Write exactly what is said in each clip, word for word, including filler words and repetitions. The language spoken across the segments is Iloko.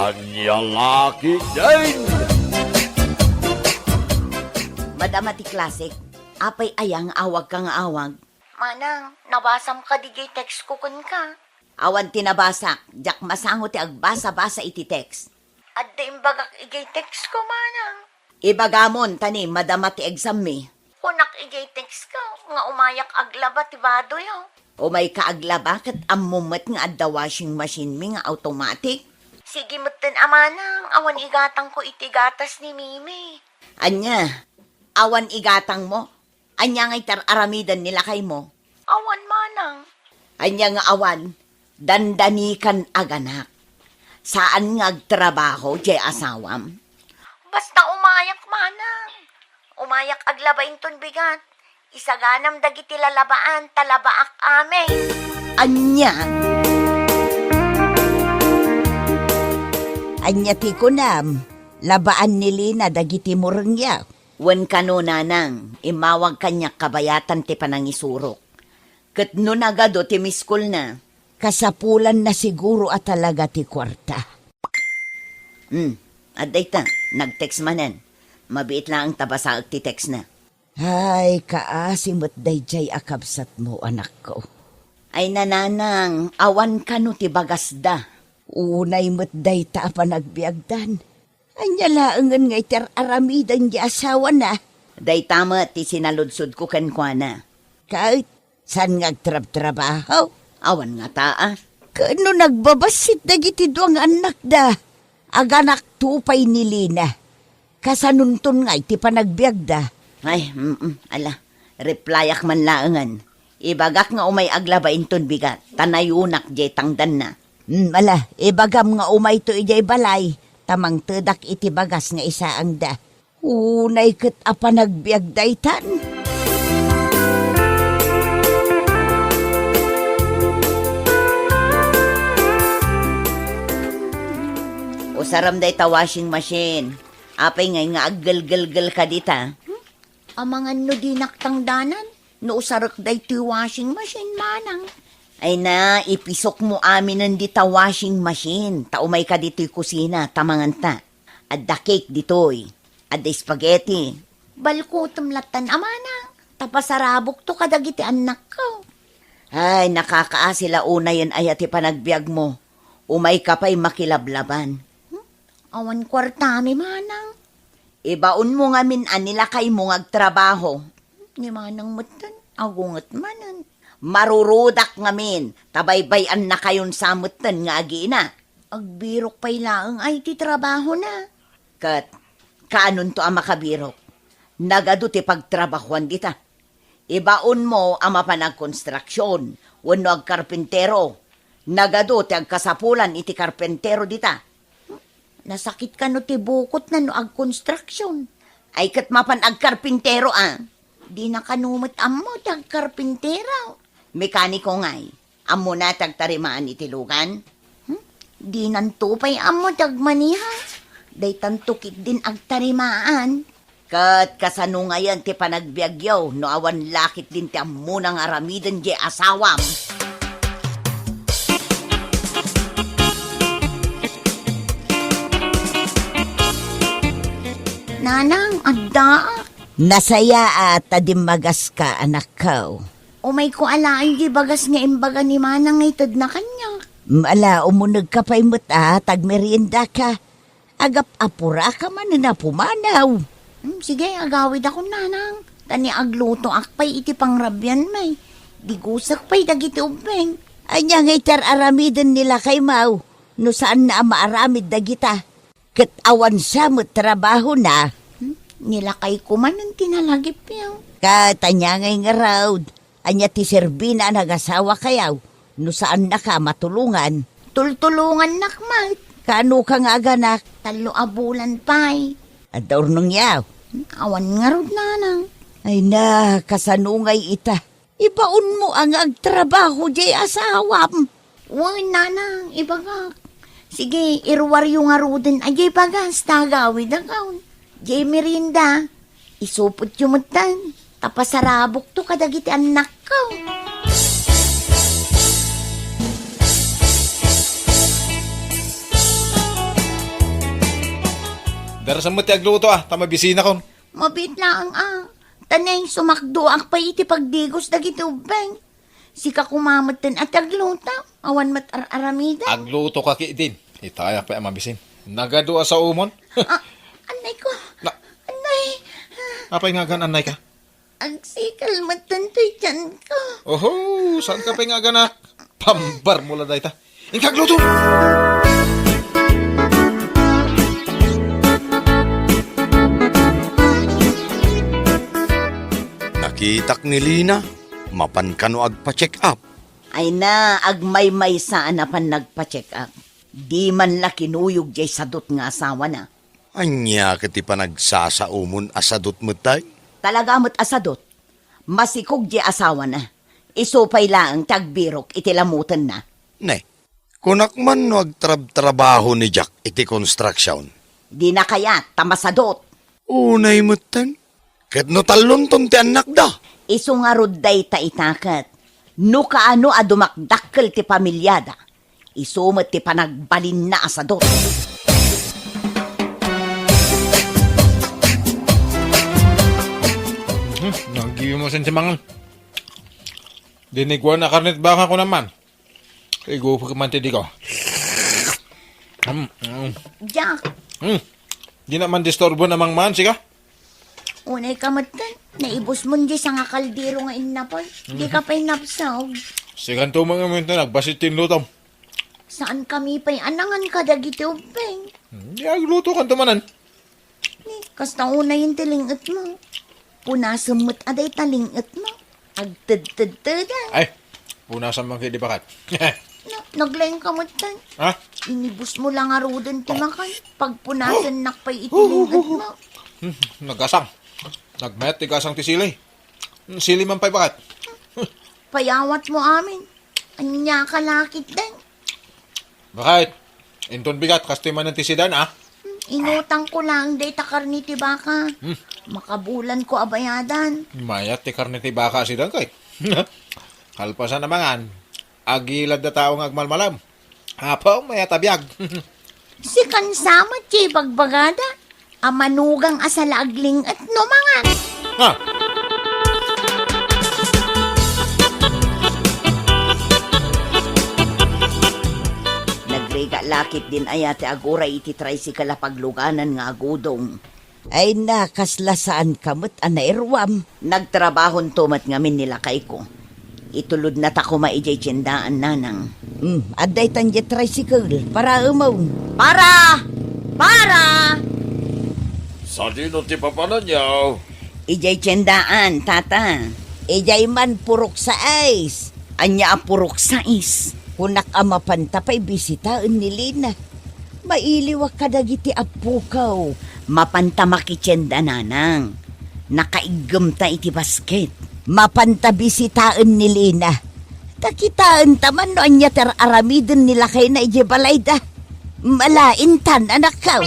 Ania la ketdin? Madama ti Classic, apay aya nga awagka nga awag? Manang, nabasam kadi jay text ko kenka? Awan ti nabasak, diak masango ti agbasa-basa iti text. Adda imbagak ijay text ko, manang. Ibagamon, ta ni madama ti exam mi. Kunak ijay text ko nga umayak aglaba ti badoyo. Umayka aglaba ket ammom met nga adda washing machine mi nga automatic. Sige metten a manang, awan igatangko iti gatas ni Mimi. Ania? Awan igatangmo? Ania nga itar-aramiden ni lakaymo? Awan manang. Ania nga awan? Dandanikan aganak. Saan nga agtrabaho jay asawam? Basta umayak manang. Umayak aglaba inton bigat. Isaganam dagiti lalabaan, ta labaak amin. Ania? Ania ti kunam? Labaan ni Lina dagiti murengyo? Wen kano, nanang, immawag kaniak kabayatan ti panangisurok. Ket no nagadu ti miskolna, kasapulanna siguro a talaga ti kuarta. Hmm, adda ita, nag-text manen. Mabiit laeng ta basaek ti textna. Ay, kaasi met daydiay a kabsatmo, anakko. Ay, nanang, awan kano ti bagasda. Unay met dayta a panagbiagdan. Ania laengen nga itar-aramiden ti asawana? Dayta met ti sinaludsodko kenkuana. Ket saan nga agtrabtrabaho? Awan ngata a. Ket no nagbabassit dagiti dua nga annakda, aganakto pay ni Lina. Kasanonton ngay ti panagbiagda? Ay, mm, ala, replyak man laengen. Ibagak nga umay aglaba inton bigat, ta nayunak jay tangdanna. Hmm, ala, ibagam nga umayto idiay balay, ta mangtedak iti bagas nga isaangda. Unay ket a panagbiag daytan. Usaram dayta washing machine. Apay ngay nga aggelgelgel ka dita? Hmm? Amangan no dinak tangdanan? No usarek daytoy washing machine, manang. Ay na, ipisokmo aminen dita washing machine, ta umayka ditoy kusina, ta manganta. Adda cake ditoy. Adda spaghetti. Balkutem lattan a manang, ta pasarabokto kadagiti annakko. Ay, nakakaasi la unayen aya ti panagbiagmo. Umayka pay makilablaban. Hmm? Awan kuartami, manang. Ibaonmo ngamin a nilakaymo nga agtrabaho. Ni manang metten, agunget manen. Marurudak ngamin, ta baybay-annakayon sa metten nga agina. Agbirok pay laeng ay ti trabahona. Ket, kaanonto a makabirok? Nagadu ti pagtrabahuan dita. Ibaonmo a mapan agkonstruksion wenno agkarpintero. Nagadu ti agkasapulan iti karpintero dita. Nasakit kano ti bukotna no agkonstruksion? Ay ket mapan agkarpintero a. Dina kano met ammo ti agkarpintero. Mekaniko ngay. Ammona ti agtarimaan iti lugan? Hmm? Dinanto pay ammo ti agmaniha. Daytanto ketdin agtarimaan. Ket kasano ngayen ti panagbiagyo no awan la ketdin ti ammona nga aramiden diay asawam? Nanang, adda. Nasayaat ta dimmagas ka, anakko. Umayko alaen diay bagas nga imbaga ni Manang nga itedna kaniak. Mm, ala, umunegka pay met a, ta agmeriendaka. Agap-apuraka manen a pumanaw. Mm, sige, agawidakon, Nanang. Ta ni aglutoak pay iti pangrabianmi, digusek pay dagiti ubbing. Ania nga itar-aramiden ni lakaymo no saanna a maaramid dagita? Ket awan sa met trabahona. Hmm? Ni lakayko manen ti nalagipyo. Ket ania ngay ngarud? Ania ti serbina a nagasawakayo no saannaka a matulongan? Tultulongannak met. Kaanoka nga aganak? Tallo a bulan pay. Adda urnongyo? Hmm? Awan ngarud, Nanang. Ay na, kasano ngay ita? Ibaonmo a nga agtrabaho diay asawam. Wen, Nanang, ibagak. Sige, iruaryo ngaruden a diay bagas ta agawidakon. Diay merienda, isupotyo metten, ta pasarabokto kadagiti annakko. Darasem met ti agluto, a, ta mabisinakon. Mabiit laeng, a. Ta nay, sumakdoak pay iti pagdigos dagiti ubbing. Sika koma metten a ti agluto, awan met ar-aramidem. Aglutoka ketdin. Itayak pay a mabisin. Nagadu a saomon. A, annay ko. Na- Annay. Apay nga agan-annayka? Agsikel metten toy tianko. Oho, saanka pay nga aganak? Pambarmo la dayta. Inka agluto! Nakitak ni Lina, mapan kano agpa-check up. Ay na, agmaymaysa a napan nagpa-check up. Di man la kinuyog jay sadot nga asawana. Ania ket ti panagsasaomon a sadot met tay? Talaga met a sadot. Masikog jay asawana. Isu pay laeng ti agbirok iti lamutenna. Ne, kunak man no agtrabtrabaho ni Jack iti construction. Dina kayat ta masadot. Unay metten. Ket no tallonton ti annakda? Isu ngarud dayta ita ket. No kaano a dumakdakkel ti pamiliada, isu met ti panagbalinna a sadot. Hmm, naggiyo mo sen ti mangan. Diniguan a karne ti baka ko naman. Igupek man ti diko. Hmm, hmm. Jack. Hmm. Di na man disturbo na mangman, sika? Unay ka met ken, naibus mo di sanga kaldero nga innapoy. Di ka pay napsag. Sikanto man ngamin ta nagbasit ti inlutom. Saan kami pay anangan kadagiti ubbing? Hmm, di agluto kanto manan. Ni, kasta unay ti linget mo. Punasem met a dayta linget mo. Agtedtedtedan. Ay, punasan man kayo di bakat. Na, naglaing ka met tan. Ha? Inibus mo lang aruden ti makan. Pagpunasan nak pay iti linget mo. Hmm, nagasang. Nagmayat ti gasang ti sili. Sili man pay bakat. Payawat mo amin. Ania ka lakit den. Bakit? Inton bigat, kastoy manen ti sidan, a? Inutang ko lang dayta karne ti baka. Hmm. Makabulan ko a bayadan. Mayat ti karne ti baka a sidan, kay. Kalpasan a mangan, agilad da tao nga agmalmalam. Apo, mayat a biag. Sikan sa met ti ibagbagada. A manugang a sala aglinget no mangan. Ha? Nagrigat lakit din aya ti aguray iti tricycle a pagluganan nga agudong. Ay na, kasla saan ka met a nairuam. Nagtrabahonto met ngamin ni lakayko. Itulodnata koma idiay tiendaan, nanang. Hmm, adda itan diay tricycle. Para, umon. Para! Para! Sadino ti papananyo? Idiay tiendaan, tata. Idiay man purok sais. Ania a purok sais? Kunak a mapanta pay bisitaen ni Lina. Mailiwak kadagiti appokaw. Mapanta makitienda, nanang. Nakaiggemta iti basket. Mapanta bisitaen ni Lina. Ta kitaenta man no ania ti ar-aramiden ni lakayna idiay balayda. Malaintan, anakkaw.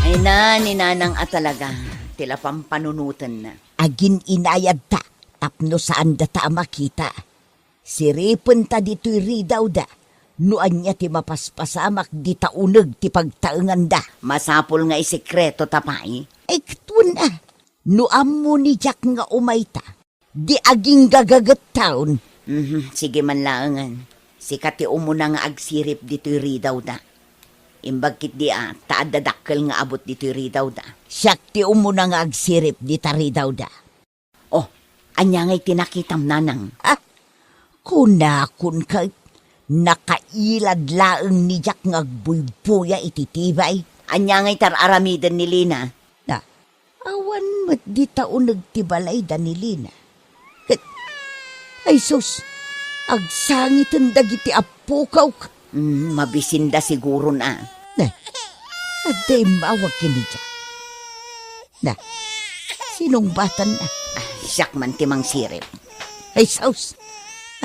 Ay na, ni nanang a talaga, ti la pampanunotenna. Agin-inayadta tapno saandata a makita. Siripenta ditoy ridawda no ania ti mapaspasamak dita uneg ti pagtaenganda. Masapul nga isekretota pay. Ay, ket wen a, no ammo ni Jack nga umayta, di aginggagagettaon. Mhm, sige man laengen. Sika ti umuna nga agsirip ditoy ridawda. Imbag ketdi a, ta adda dakkel nga abut ditoy ridawda. Siak ti umuna nga agsirip dita ridawda. Oh, ania ngay ti nakitam, nanang? Ah, kunakon ket, nakailad laeng ni Jack nga agbuybuya iti tibay. Ania ngay ti ar-aramiden ni Lina? Na, awan met dita uneg ti balayda ni Lina. Ket, ay sus, agsangiten dagiti appokaw. Mm, mabisinda siguron a. Na, adda immawag ken ni Jack. Na, sinungbatanna. Ah, siak man ti mangsirip. Ay, sus!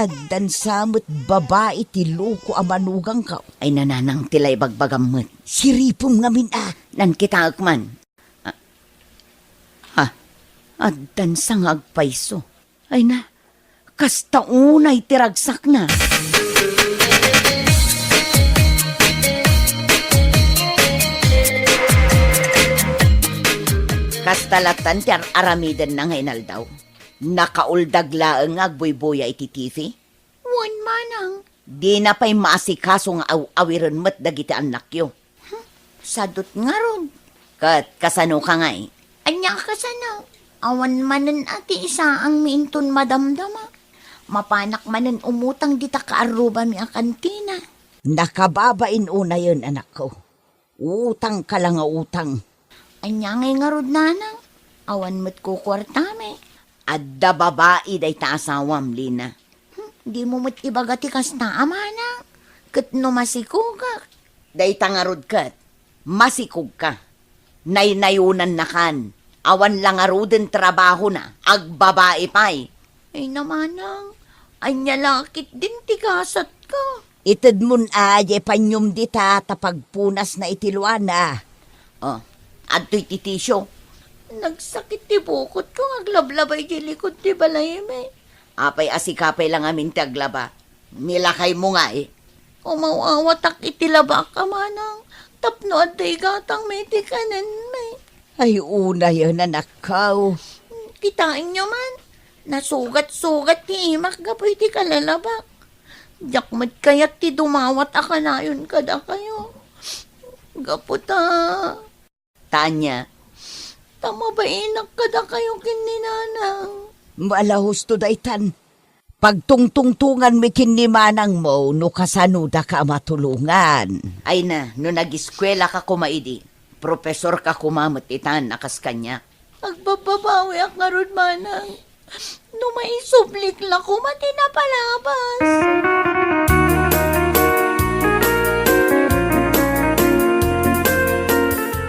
Addan sa met babai ti loko a manugangko. Ay, nanang ti la ibagbagam met. Siripem ngamin a. Nan kitaek man. Ah, ha? Addan sa nga agpayso. Ay na, kasta unay ti ragsakna. Kasta lattan ti ar-aramidenna nga inaldaw. Nakauldag laeng nga agbuybuya iti T V. Wen, manang. Dina pay maasikaso nga aw-awiren met dagiti annakyo. Hmm, sadut ngarud. Ket kasano ka ngay? Ania a kasano? Awan manen a ti isaangmi inton madamdama. Mapanak manen umutang dita kaarrubami a kantina. Nakababain unayen, anakko. Utang ka la nga utang. Ania ngay ngarud, nanang? Awan met kukuartami. Adda babai dayta asawam, Lina. Hmm, dimo met ibaga ti kasta, a manang. Ket no masikogak. Dayta ngarud ket, masikogka. Naynayonannakan. Awan la ngaruden trabahona, agbabai pay. Ay na, manang, ania la ketdin ti gasatko? Itedmon a diay paniom dita ta pagpunasna iti luana. Oh, adtoy ti tisio. Nagsakit ti bukotko nga aglablaba idiay likod ti balaymi. Apay a sika pay la ngamin ti aglaba? Ni lakaymo ngay? Umaw-awatak iti labaak, manang, tapno adda igatangmi iti kanenmi. Ay, unayen, anakko. Kitaenyo man, nasugat-sugat ti imak gapu iti kalalabak. Diak met kayat ti dumawat a kanayon kadakayo. Gapu ta Ta ania? Ta mabainak kadakayo ken ni nanang. Ala husto daytan. Pagtungtungtonganmi ken ni manangmo no kasanodaka a matulongan. Ay na, no nagiskuelaka koma idi, profesorka koma met itan a kas kaniak. Agbabbabawiak ngarud, manang. No maisublik la koma ti napalabas.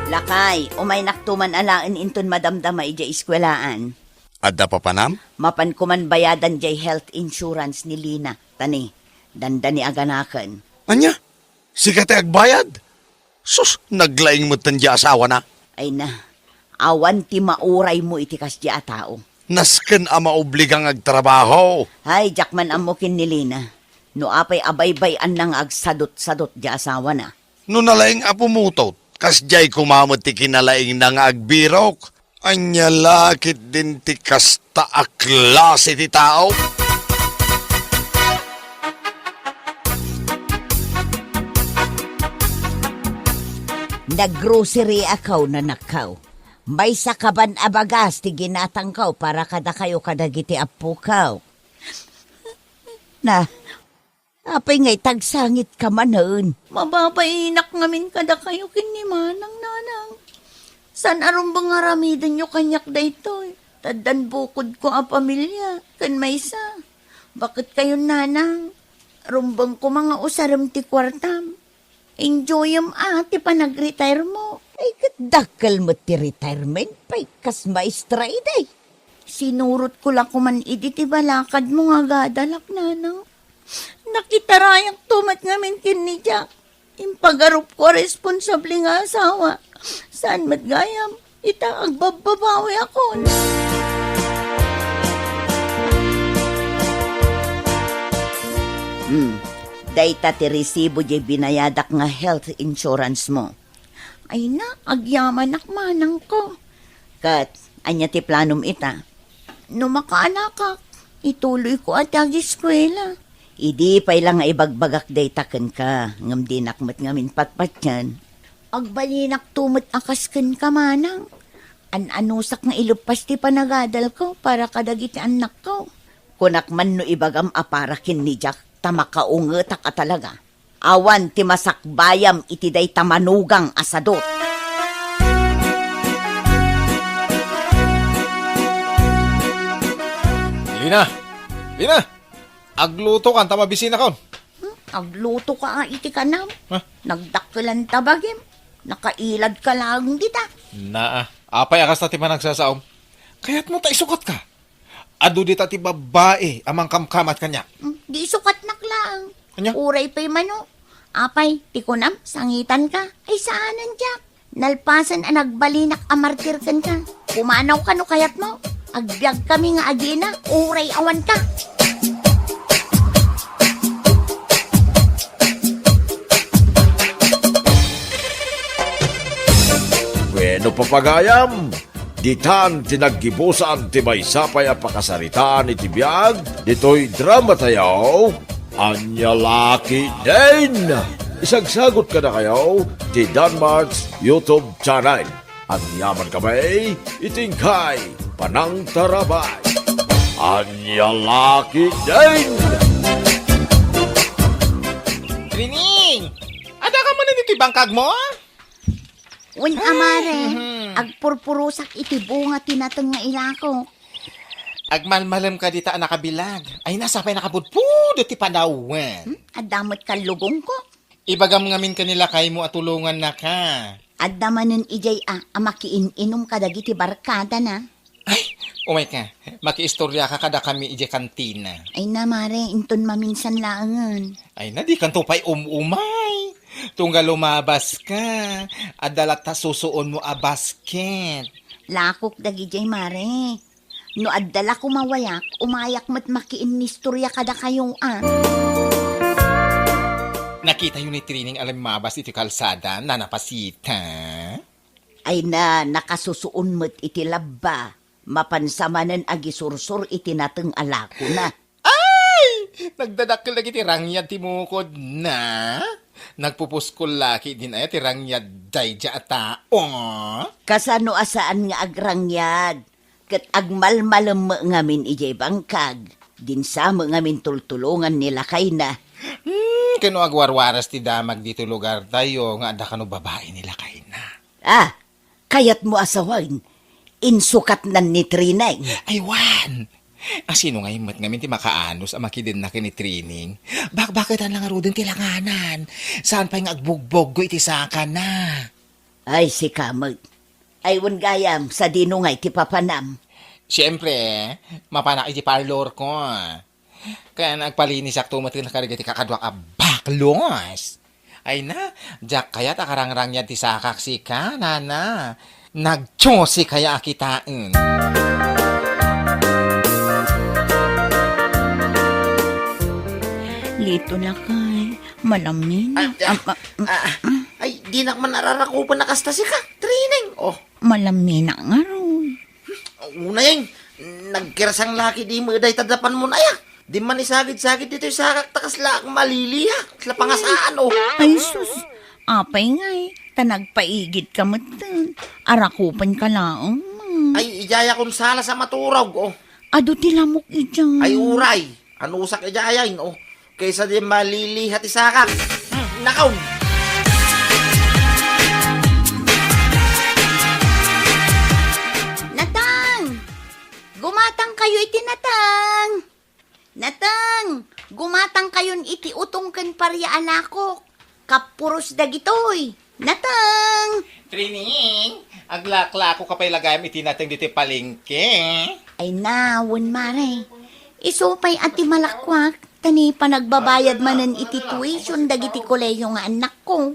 Lakay, umaynakto man alaen inton madamdama idiay eskuelaan. Adda papanam? Mapan koman bayadan diay health insurance ni Lina. Tani, dandani a ganaken. Ania? Sika ti agbayad? Sus, naglaing metten diay asawana. Ay na, awan ti mauraymo iti kasdiay a tao. Nasken a maobliga nga agtrabaho. Ay, diak man ammo ken ni Lina. No apay a baybay-anna nga agsadutsadut diay asawana. No nalaing a pumutot, kasdiay koma met ti kinalaingna nga agbirok. Ania la ketdin ti kasta a klase ti tao? Naggrocery-ako, nanakko. Maysa kaban a bagas ti ginatangko para kadakayo kadagiti appokaw. Na, Apay nga itagsangitka manen? Mababainak ngamin kadakayo ken ni Manang, Nanang. Saan a rumbeng nga aramidenyo kaniak daytoy. Ta addan bukodko a pamilia ken maysa. Baket kayon, Nanang. Rumbeng koma nga usarem ti kuartam. Enjoyem a ti panagretiremo. Ay, ket dakkel met ti retirement pay kas maestra idi. Sinurotko la koman idi ti balakadmo nga agadalak, Nanang. Nakitarayakto met ngamin ken ni Jack. Impagarupko a responsable nga asawa. Saan met gayam, ita agbabbabawiakon. Hmm, dayta ti resibo diay binayadak nga health insurance mo. Ay na, agyamanak, manangko. Ket, ania ti planom ita? No makaanakak, ituloyko a ti ageskuela. Idi pay la nga ibagbagak dayta kenka, ngem dinak met ngamin patpatien. Agbalinakto met a kas kenka, manang. An-anusak nga ileppas ti panagadalko para kadagiti annakko. Kunak man no ibagam a para ken ni Jack, ta makaungetak a talaga. Awan ti masakbayam iti dayta manugang a sadut. Lina! Lina! Aglutokan ta mabisinakon. Hmm? Aglutoka a iti kanam? Ha? Nagdakkelan ta bagim. Nakailadka laeng dita. Naa, apay a kasta ti panagsasaom? Kayatmo ta isukatka? Adu dita ti babbai a mangkamkamat kaniak. Hmm, di isukatnak laeng. Ania? Uray pay mano. Apay, ti kunam, sangitanka? Ay, saanen, Jack. Nalpasen a nagbalinak a martir kenka. Pumanaw ka no kayatmo. Agbiagkami nga agina, uray awanka. Bueno, papagayam, Ditan ti naggibusan ti maysa pay a pakasaritaan iti biag ditoy dramatayo, Ania La Ketdin! Isagsagut kadakayo ti Danmark's YouTube channel. Aniaman kami iti inkay panangtarabay. Ania La Ketdin! Trining! Adda ka manen iti bangkagmo? Wen, a mare, Mhm. agpurpurusak iti bunga ti nateng nga ilakok. Agmalmalem ka dita a nakabilag. Ay, nasa pay nakapudpudot ti panawen. Hmm? Adda met kallugongko. Ibagam ngamin ken ni lakaymo a tulongannaka. Adda manen idiay a, a makiin-inom kadagiti barkadana. Ay, umay ka. Makiistorya ka kadakami idiay kantina. Ay na, mare, inton maminsan laengen. Ay na, dikanto pay um-umay. Tunggal lumabas ka, adda latta susuonmo a basket. Lakok dagidiay, mare. No adda la kumawayak, umayak met makiinnistorya kadakayo a. Nakitayo ni Trining a limmabas iti kalsada, nanapasita. Ay na, nakasusuon met iti labba. Mapansa manen agisursor iti nateng a lakona. Ay! Nagdadakkel dagiti rangyad ti mukodna. Nagpupuskol la ketdin aya ti rangyad daydiay a tao. Kasano a saan nga agrangyad? Ket agmalmalem met ngamin idiay bangkag. Dinsa met ngamin tultulongan ni lakayna. Hmm, ken no agwarwaras ti damag ditoy lugartayo nga adda kano babai ni lakayna. Ah, kayatmo a sawen, insukatnan ni Trining. Ay, wen! A, sino ngay met ngamin ti makaanus a makidenna ken ni Trining? Bakbaketan la ngaruden ti langanan. Saan pay nga agbugboggo iti sakana. Ay, sika met. Ay, wen gayam, sadino ngay ti papanam? Siempre, mapanak iti parlorko. Ken agpalinisakto met kadagiti kakaduak a baklos. Ay na, diak kayat a karangrangyad ti sakak sika, nana. Nagtsusi kaya a kitaen. Lito, lakay, malamina. Ah, ah, Am-, ah, ah, ay, dinak man ararakupen a kasta sika, Trining. Oh. Malamina ngarud. Unay, nagkersang la ketdi met dayta dapanmon aya. Di man isagid-sagid ditoy sakak ta kasla ak maliliha, kasla pangasaan, oh. Ay, sus, apay ngay, ta nagpaigid ka metten. Arakupen ka laeng, ma. Ay, idiay a konsalas a maturog, oh. Adu ti lamok idiay. Ay, uray, anusak idiay, oh. Kaysa di maliliha ti sakak. Hmm, nakaw! Natang! Gumatang kayo iti natang! Natang! Gumatang kayon iti utong ken paria a lakok. Kappuros dagitoy. Natang! Trining, aglaklako ka pay lagayam iti nateng ditoy palengke. Ay na, wen, mare. Isu pay a ti malakuak, ta ni panagbabayad manen iti tuition dagiti kolehiyo nga annakko.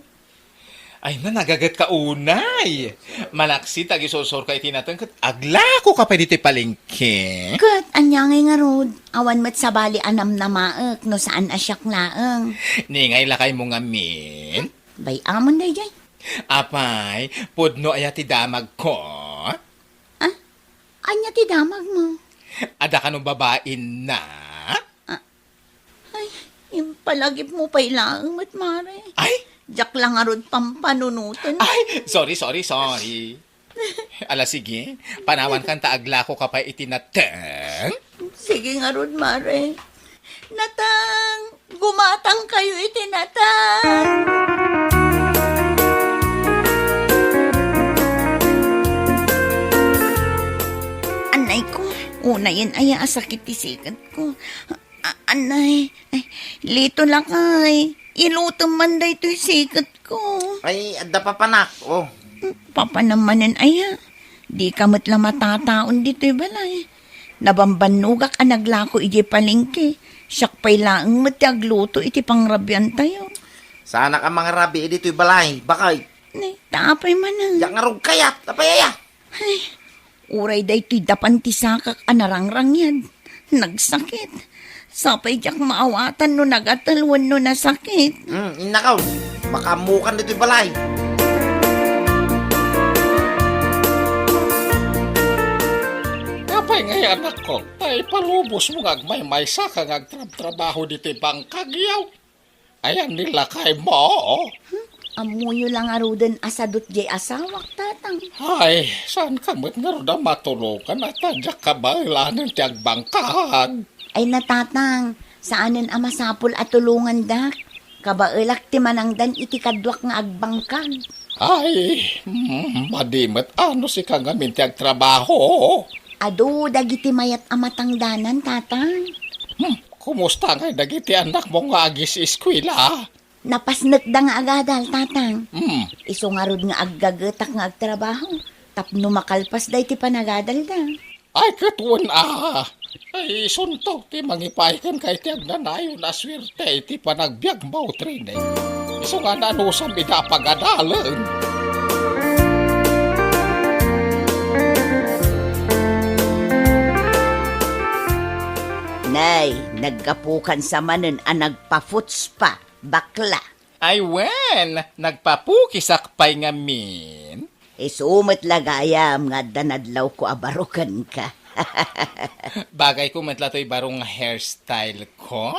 Ay na, nagaget ka unay. Malaksid ta agisursor ka iti nateng ket aglako ka pay ditoy palengke. Ket ania ngay ngarud, awan met sabali a namnamaek no saan a siak laeng. Ni ngay lakaymo ngamin? Bay-amon daydiay. Apay, pudno aya ti damagko? Ah? Ania ti damagmo? Adda kano babainna? Ah, ay, impalagipmo pay laeng met, mare. Ay? Diak la ngarud pampanunoten. Ay, sorry, sorry, sorry. Ala, sige. Panawan kan ta aglako ka pay iti nateng. Sige ngarud, mare. Natang! Gumatang kayo iti natang! Anay ko, unayen aya a sakit ti siket ko. A-, anay, ay, Lito, lakay, ilutem man daytoy siket ko. Ay, adda papanak, oh. Papanam manen aya? Dika met la matataon ditoy balay. Nabambannogak a naglako idiay palengke. Siak pay laeng met ti agluto iti pangrabiantayo. Saanak a mangrabi ditoy balay, bakay. Ni, ta apay manen? Diak ngarud kayat, apay aya? Ay, uray daytoy dapan ti sakak a narangrangyad. Nagsakit. Sapay diak maawatan no nagatel wenno nasakit. Hmm, innakaw. Makaammokan ditoy balay. Anakko, ta ipalubosmo nga agmaymaysaka nga agtrabtrabaho ditoy bangkag, yaw. Ayan ni lakaymo. Hmm? Ammoyo la ngaruden a sadut jay asawak, Tatang. Ay, saanka met ngarud a matulongan a ta diak kabaelanen ti agbangkag? Ay na, Tatang, saanen a masapul a tulongandak. Kabaelak ti manangdan iti kaduak nga agbangkag. Ay, mm, madi met a no sika ngamin ti agtrabaho. Adu dagiti mayat a matangdanan, Tatang. Hmm, kumusta ngay dagiti annakmo nga agis-eskuela? Napasnekda nga agadal, Tatang. Hmm. Isu ngarud nga aggagetak nga agtrabaho tapno makalpasda iti panagadalda. Ay, ket wen a. Ay, isunto ti mangipaay kenka iti agnanayon a suerte iti panagbiagmo, Trineng. Isu nga anusam ida a pagadalen. Nay, naggapukan sa manen a nagpa-footspa, bakla. Ay wen, nagpapukisak pay ngamin. Isu met la gayam nga adda nadlawko a baro kenka. Bagayko met la toy baro nga hairstyle ko.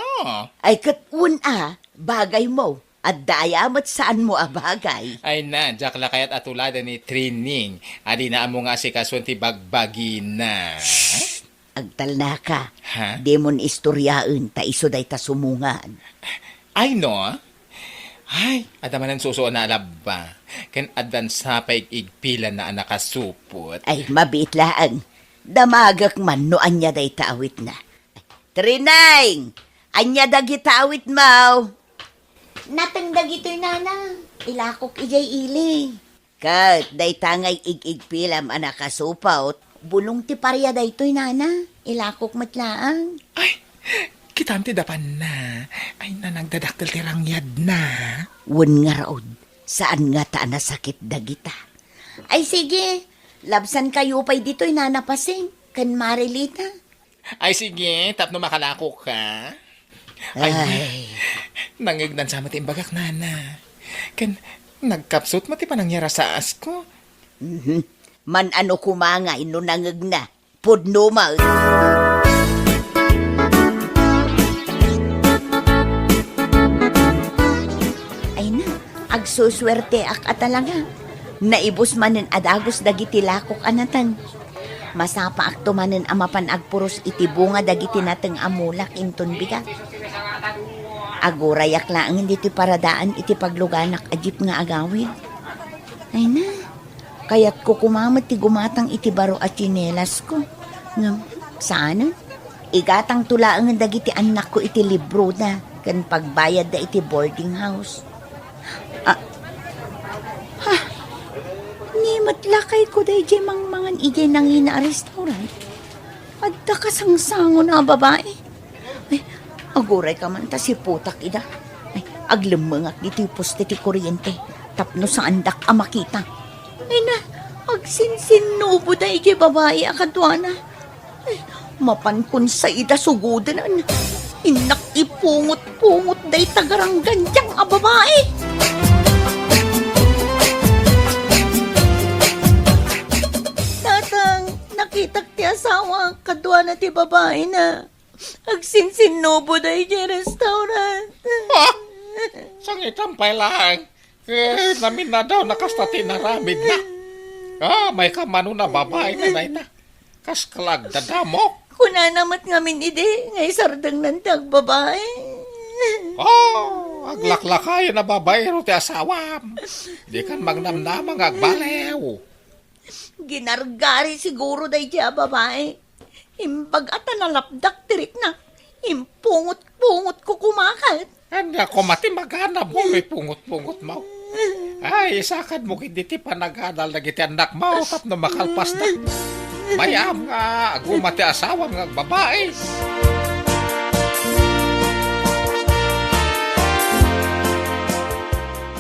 Ay, ket wen a, bagaymo. Adda aya met saanmo a bagay. Ay na, diak la kayat a tuladen ni Trining. Adina ammo nga asikasuan ti bagbagina. Shh! Agtalnaka. Ha? Dimon istoryaen ta isu dayta sumungan. Ay, no? Ay, adda manen susuona a labba. Ken addan sa pay igpilanna a nakasupot. Ay, mabiit laeng. Damagek man no ania dayta awitna. Trineng! Ania dagita awitmo? Nateng dagitoy, Nana. Ilakok idiay ili. Ket dayta nga ig-igpilam a nakasupot, bulong ti paria daytoy, Nana. Ilakok met laeng. Ay, kitam ti dapanna. Ay, na nagdadakkel ti rangyadna. Wen ngarud, saan ngata a nasakit dagita. Ay, sige. Labsankayo pay ditoy, Nana Pasing, ken Marilita. Ay, sige, tapno makalakoka. Ay, ay. Nangegnan sa met imbagak, Nana. Ken, nagkapsut mo ti panangyarasaas ko. Mhm. Man-ano koma ngay no nangegna? Pudno met. Ay na, agsusuerteak a talaga. Naibus manen a dagus dagiti lakok a nateng. Masapaakto manen a mapan agpuros iti bunga dagiti nateng a mulak inton bigat. Agurayak laeng ditoy paradaan iti pagluganak a jeep nga agawid. Ay na, kayatko koma met ti gumatang iti baro a tsinelasko. Ngem, saanen? Igatangto laengen dagiti annakko iti libroda ken pagbayadda iti boarding house. Ah, ha? Ni met lakayko daydiay mangmangan idiay nangina a restaurant. Adda kasangsangon a babai. Ay, agurayka man ta siputak ida. Ay, aglemmengak ditoy poste ti kuryente tapno saandak a makita. Ay na, agsinsinnubo daydiay babai a kaduana. Ay, mapankon sa ida sugoden. Innak ipungot-pungot dayta garanggandiang a babai. Tatang, nakitak ti asawa, kaduana ti babaina. Agsinsinnubo daydiay restaurant. Ha? Sangitan pay laeng. Eh, naminadaw na kasta ti inaramidna. Ah, may kamano na babaina dayta. Kas kalagdadamok. Kunana met ngamin idi, nga isardengnan ti agbabai. Oh, aglaklakayen a babaero ti asawam. Dikan magnamnama nga agbaliw. Ginargari siguro daydiay a babai. Imbag a ta nalapdak ti rikna, impungot-pungotko koma ket. Ania koma ti maganabmo, may pungot-pungotmo? Ay, isakadmo ketdi ti panagadal dagiti annakmo tapno makalpasda. Mayam nga aguma ti asawam nga agbabai.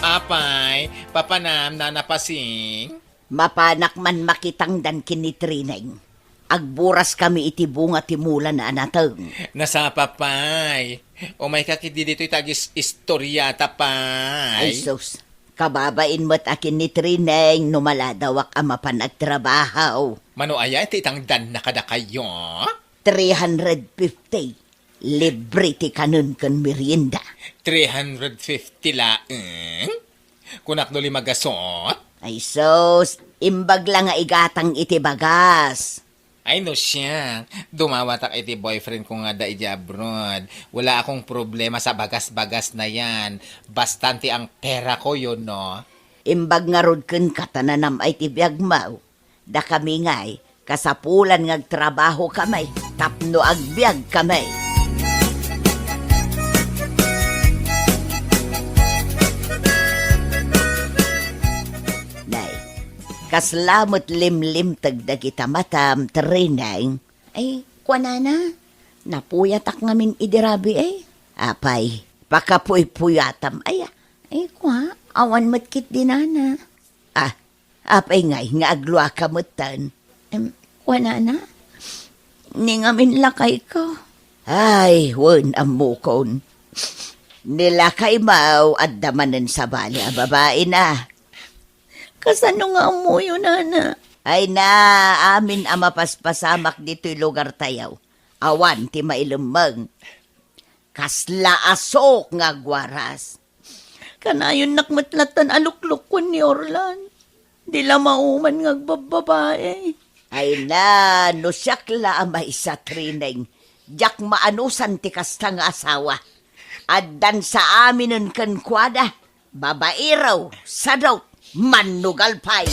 Apay, papanam, Nana Pasing? Mapanak man makitangdan ken ni Trineng. Agburas kami iti bunga ti mulana a nateng. Nasapa pay. Umayka ketdi ditoy ta agis-, istoriata pay. Ay, sus. Kababain met a ken ni Trineng no maladawak a mapan agtrabaho. Mano aya ti itangdanna kadakayo? Three hundred fifty. Libre ti kanen ken merienda. Three hundred fifty laeng? Kunak no lima gasot? Ay sus, imbag la nga igatang iti bagas. Ay no siak, dumawatak iti boyfriend ko nga adda idiay abroad. Wala akong problema sa bagas-bagas na yan. Basta ti ang pera ko, yun, no? Imbag ngarud kenka ta nanam-ay ti biagmo. Dakami ngay, kasapulan nga agtrabaho kami tapno agbiag kami. Nay, kasla met limlimteg dagita matam, Trineng. Ay, kuanana, napuyatak ngamin idi rabii, ay. Apay, pakapuypuyatam, aya. Ay, kua, awan met ketdi nana. Ah, apay ngay nga agluaka metten? Em, kuanana, ni ngamin lakayko. Ay, wen, ammokon. Ni lakaymo, adda manen sabali a babaina. Kasano nga ammoyo, nana? Ay na, amin a mapaspasamak ditoy lugartayo. Awan ti mailemmeng. Kasla asok nga agwaras. Kanayonnak met lattan a luklukuen ni Orlan. Di la mauman nga agbabbabae. Ay na, no siak la a maysa, Trineng, diak maanusan ti kasta nga asawa. Addan sa aminen kenkuana, babaero, sadot, mannugal pay.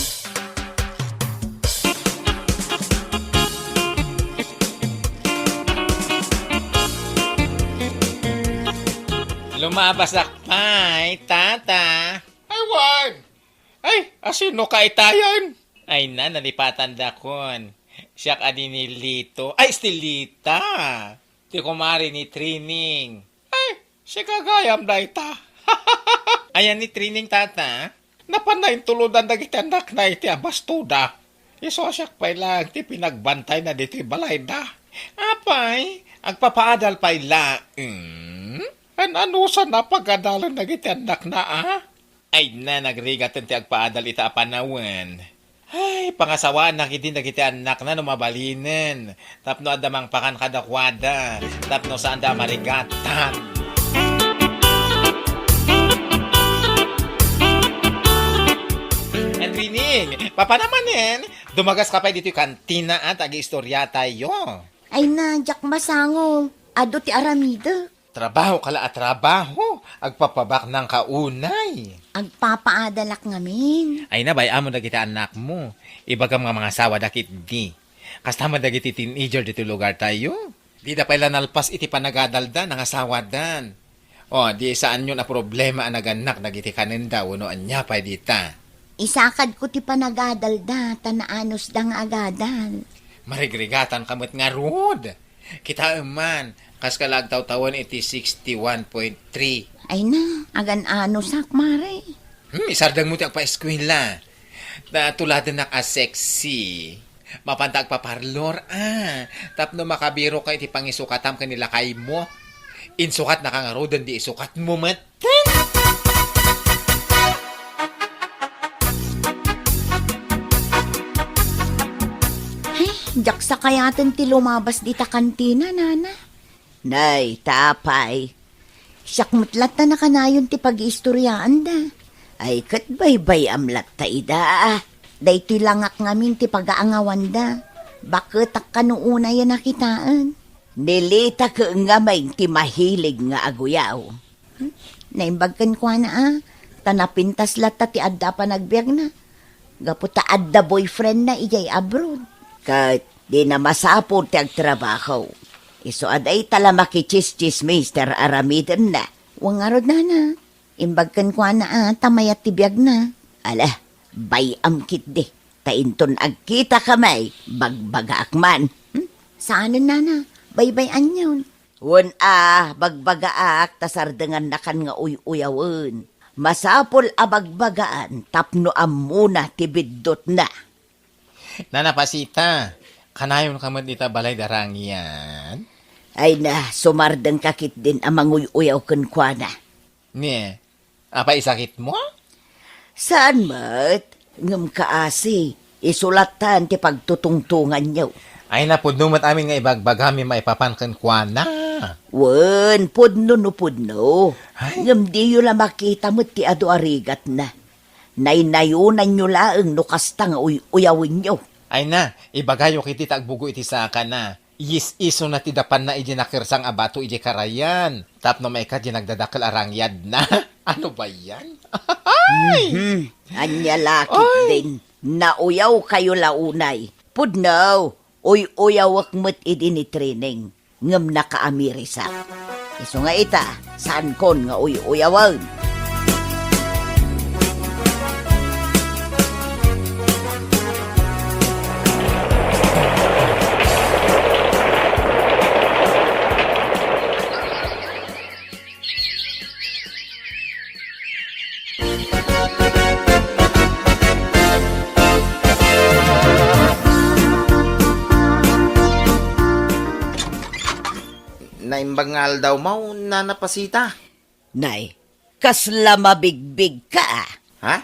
Lumabasak pay, tata. Ay, wen. Ay, asino ka itayen? Ay na, nalipatandakon. Siak a di ni Lito. Ay, Estelita. Ti kumare ni Trineng. Ay, sika gayam dayta. Ayan ni Trineng, tata? Napanna intulodan dagiti annakna iti abastoda. Isu a siak pay laeng ti pinagbantayna ditoy balayda. Apay, agpapaadal pay laeng? An-anusan a pagadalen dagiti annakna, a? Ay na, nagrigaten ti agpaadal ita a panawen. Ay, pangasawaanna ketdin dagiti annakna no mabalinen, tapno adda mangpakan kadakuada, tapno saanda a marigatan. Enrining, papana manen, dumagaska pay ditoy kantina a, agiistoriatayo. Ay na, diak masango. Adu ti aramidek. Trabaho ka la a trabaho, agpapabaknang ka unay. Agpapaadalak ngamin. Ay na, bay-am dagiti annakmo. Ibagam nga mangasawada ketdi. Kasta met dagiti teenager ditoy lugartayo. Dida pay la nalpas iti panagadalda, nangasawadan. O, di saanyon a problema a nagannak dagiti kanenda wenno ania pay dita. Isakadko ti panagadalda, ta naanusda nga agadal. Marigrigatanka met ngarud. Kitaem man, kaska la agtawtawen iti sixty-one point three. Ay na, agan-anusak, mare. Hmm, isardengmo ti agpaeskuela. Ta tuladennak a sexy. Mapanta agpaparlor, a. Tapno makabiroka iti pangisukatam ken ni lakaymo. Insukatnaka ngaruden, di isukatmo met. Ay, diak sakayaten ti lumabas dita kantina, nana. Nay, ta apay. Siak met latta nakanayon ti pagiistoriaanda. Ay, ket baybay-am latta ida. Daytoy langak ngamin ti pagaangawanda. Baketak kano unay a nakitaen. Nilita ket ngamin ti mahilig nga aguyaw. Hmm? Naimbag kenkuana, a, ta napintas latta ti adda a panagbiagna. Gapu ta adda boyfriendna idiay abroad. Ket dina masapul ti agtrabaho. Isu a dayta la makichismis ti aramidenna. Wen ngarud, nana. Imbag kenkuana, a, ta mayat ti biagna. Ala, bay-am ketdi. Ta inton agkitakami, bagbagaak man. Hmm? Saanen, nana. Baybay-anyon. Wen a, bagbagaak ta sardengannakan nga uy-uyawen. Masapul a bagbagaan tapno ammona ti biddutna. Nana Pasita, kanayonka met dita balay da Rangian? Ay na, sumardengka ketdin a manguy-uyaw kenkuana. Ni, apay isakitmo? Saan met? Ngem kaasi, isu lattan ti pagtutungtonganyo. Ay, napudno met amin nga ibagbagami maipapan kenkuana. Wen, pudno no pudno. Ay. Ngem diyo la makita met ti adu a rigatna. Naynayonanyo laeng no kasta nga uy-uyawenyo. Ay na, ibagayo ketdi ta agbugo iti sakana. Iyis-isuna ti dapanna idiay nakersang a bato idiay karayan. Tapno maikkat diay nagdadakkel a rangyadna. Ano ba yan? Mhm. Ania la ketdin. Nauyawkayo la unay. Pudno, uy-uyawek met idi ni Trining. Ngem nakaamirisak. Isu nga ita, saankon nga uy-uyawen. Naimbag nga aldaw maw, Nana Pasita? Nay, kasla mabigbigka, a? Ha?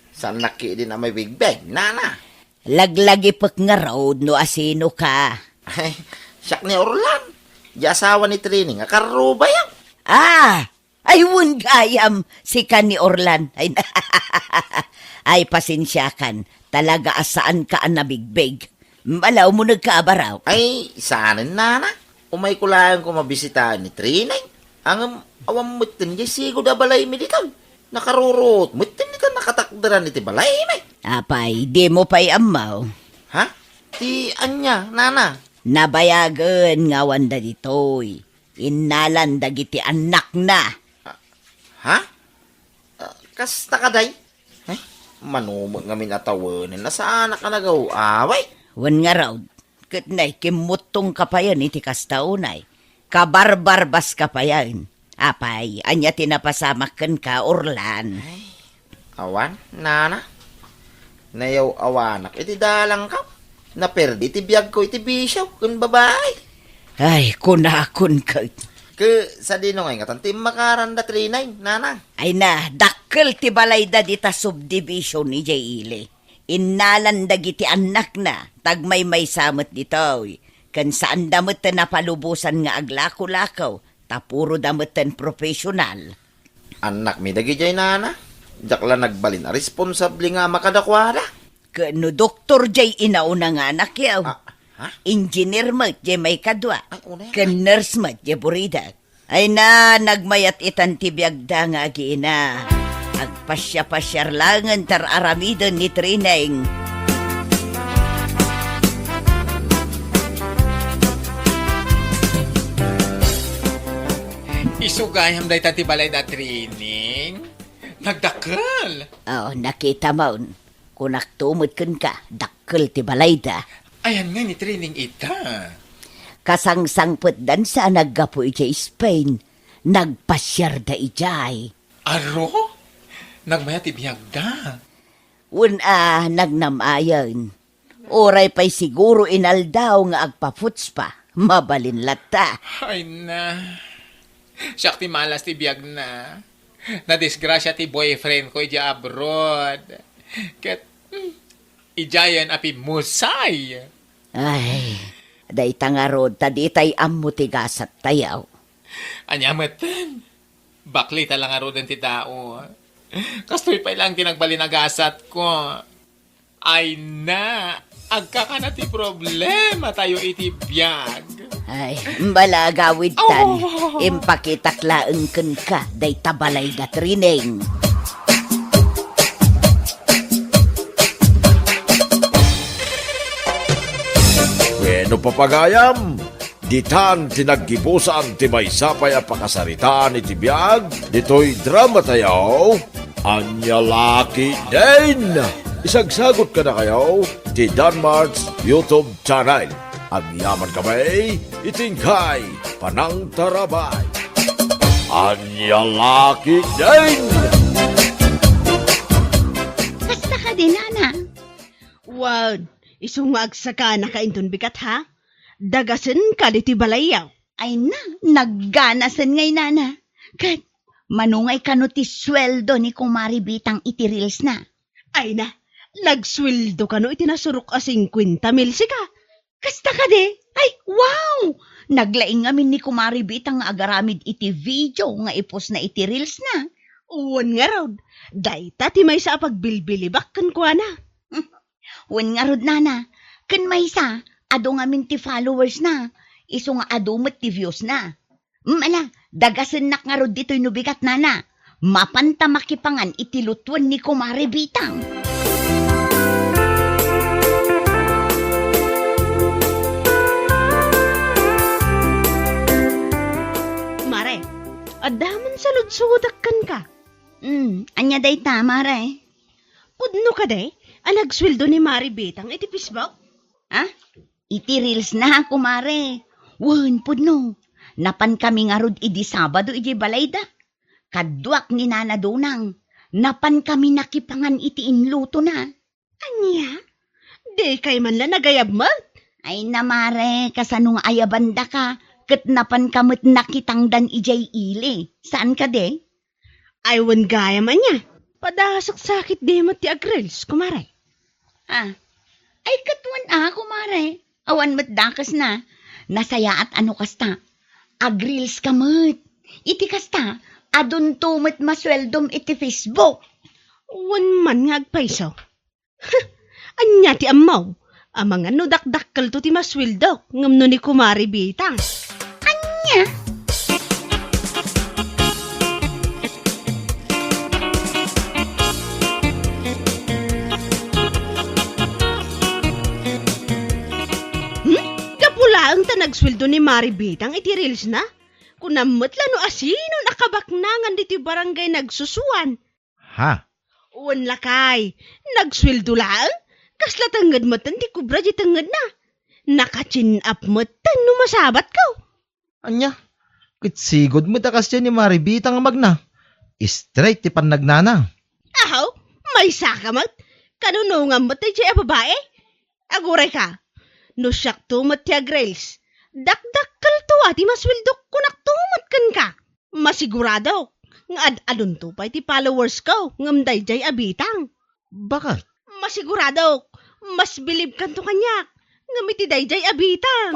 Saannak ketdin a mabigbig, Nana? Laglagipek ngarud no asinoka. Ay, siak ni Orlan. Di asawa ni Trining a karrubayo. Ah! Ay, wen gayam, sika ni Orlan. Ay, ay, pasensiakan. Talaga a saanka a nabigbig. Bala, umunegka a baro. Ay, saanen, Nana. Umayko laeng koma bisitaen ni Trining. Ngem awan metten diay sigud a balaymi ditoy. Nakaruruot metten ditan nakatakderan iti balaymi. Apay, dimo pay ammo? Ha? Ti ania, Nana? Nabayagen nga awanda ditoy. Innalan dagiti annakna. Ha? Ah, kasta kadi? Eh, mano met ngamin a tawenen a saanak a nagaw-away? Wen ngarud, ket nay, kimmuttongka payen iti kasta unay. Kabarbarbaska payen. Apay, ania ti napasamak kenka, Orlan? Ay, awan, Nana. Nayaw-awanak iti dalangko. Naperdi ti biagko iti bisio ken babai. Ay, kunakon ket. Ket sadino ngay ngatan ti immakaranda Trining, Nana? Ay na, dakkel ti balayda dita subdivision idiay ili. Innalan dagiti annakna, tagmaymaysa met ditoy. Ken saanda met ti napalubosan nga aglako-lako, ta puroda metten professional. Annakmi dagidiay, Nana. Diak la nagbalin a responsable nga ama kadakuada. Ket no doktor diay inauna nga anakyo? Ah, ha? Engineer met diay maikadua. Ay, unay. Ken nurse met diay buridak. Ay na, nagmayat itan ti biagda nga agiina. Agpasiapasiar laengen ti ar-aramiden ni Trining. Isu gayam dayta ti balayda Trining? Nagdakkel. Oh, nakitamon. Kunakto met kenka, dakkel ti balayda. Ayan ngay ni Trining ita? Kasangsangpetdan sa a naggapu idiay Spain. Nagpasiarda idiay. Aro? Nagmayat ti biagda? Wen a, nagnam-ayen. Uray pay siguro inaldaw nga agpaputspa, mabalin latta. Ay na. Siak ti malas ti biagna. Nadisgrasia ti boyfriend ko idiay abroad. Ket, hmm, idiayen a pimmusay. Ay, dayta ngarud ta ditay ammo ti gasattayo. Ania metten? Baklita la ngaruden ti tao. Kastoy pay laeng ti nagbalin a gasatko. Ay na, agkakana ti problematayo iti biag. Ay, bala agawidtan. Oh. Impakitak laeng kenka dayta balayda Trining. Wenno, pagayam, ditan ti naggibusan ti maysa pay a pakasaritaan iti biag ditoy dramatayo, Ania La Ketdin. Isagsagut kadakayo ti Danmart's YouTube channel. Agyaman kami iti inkay panangtarabay. Ania La Ketdin. Kasta kadi, Nana? Wen, isu nga agsakanaka inton bigat, ha? Dagasenka ditoy balayyo. Ay na, nagganasen ngay, Nana. Ket Mano ngay kano ti sueldo ni Kumare Bitang iti reels na? Ay na, nagsueldo kano iti nasurok a singkuenta mil sika. Kasta kadi? Ay, wow! Naglaing ngamin ni Kumare Bitang nga agaramid iti video nga i-post na iti reels na. Wen ngarud, dayta ti maysa a pagbilbilibak kenkuana. Wen ngarud, nana, ken maysa, adu ngamin ti followers na, isu nga adu met ti views na. Mm, ala, dagasennak ngarud ditoy no bigat, nana. Mapanta makipangan iti lutuen ni Kumare Bitang. Mare, adda man saludsudak kenka. Hmm, ania dayta, mare? Pudno kadi a nagsueldo ni Mare Bitang iti Facebook? Ha? Iti reels na, kumare. Wen, pudno. Napankami ngarud idi Sabado idiay balayda. Kaduak ni Nana Donang. Napankami nakipangan iti inlutona. Ania? Dikay man la nagayab met? Ay na, mare, kasano nga ayabandaka, ket napanka met nakitangdan idiay ili. Saan kadi? Ay, wen gayam ania. Padasaksakit di met ti agreels, kumare. Ah. Ay, ket wen a, kumare. Awan met dakesna. Nasayaat a no kasta. Agreels ka met. Iti kasta, adunto met masueldom iti Facebook. Wen man nga agpayso. Ania ti ammo? Amangan no dakdakkelto ti masueldok, ngem no ni Kumare Bitang. Ania? Hmm? Gapu laeng ta nagsueldo ni Mare Bitang iti reels na? Kunam met la no asinon a kabaknangan ditoy barangay nagsusuan. Ha? Wen lakay, nagsueldo laeng? Kasla tengnged metten ti kubra di tengngedna. Naka-chin up metten no masabatko. Ania? Ket sigud met a kasdiay ni Mare Bitang a magna. Straight ti pannagnana. Ahaw, maysaka met. Kanunongam met daydiay a babae? Agurayka, no siakto met ti agreels, dakdakkelto a ti masueldok kunakto met kenka. Masiguradok nga ad-adunto pay ti followersko ngem daydiay a Bitang. Bakit? Masiguradok, mas bilibkanto kaniak ngem iti daydiay a Bitang.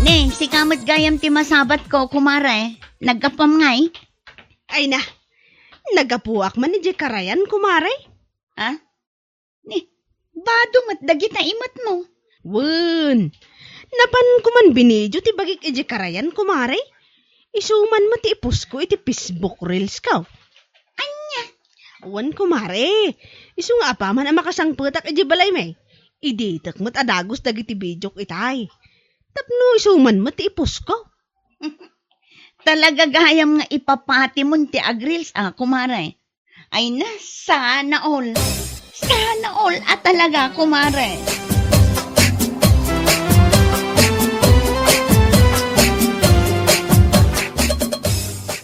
Ne, sika met gayam ti masabatko, kumare. Naggapuam ngay? Ay na, naggapuak man idiay karayan, kumare. Ha? Ni, bado met dagita imetmo. Wen, napanko man binidio ti bagik idiay karayan, kumare. Isu man met ti i-postko iti Facebook reelsko. Ania? Wen, kumare. Isu nga apaman a makasangpetak idiay balaymi, iditek met a dagus dagiti bidiok itay. Tapno isu man met ti i-postko. Talaga gayam nga ipapatimon ti agreels a, kumare. Ay na, sana all. Sana all a talaga, kumare.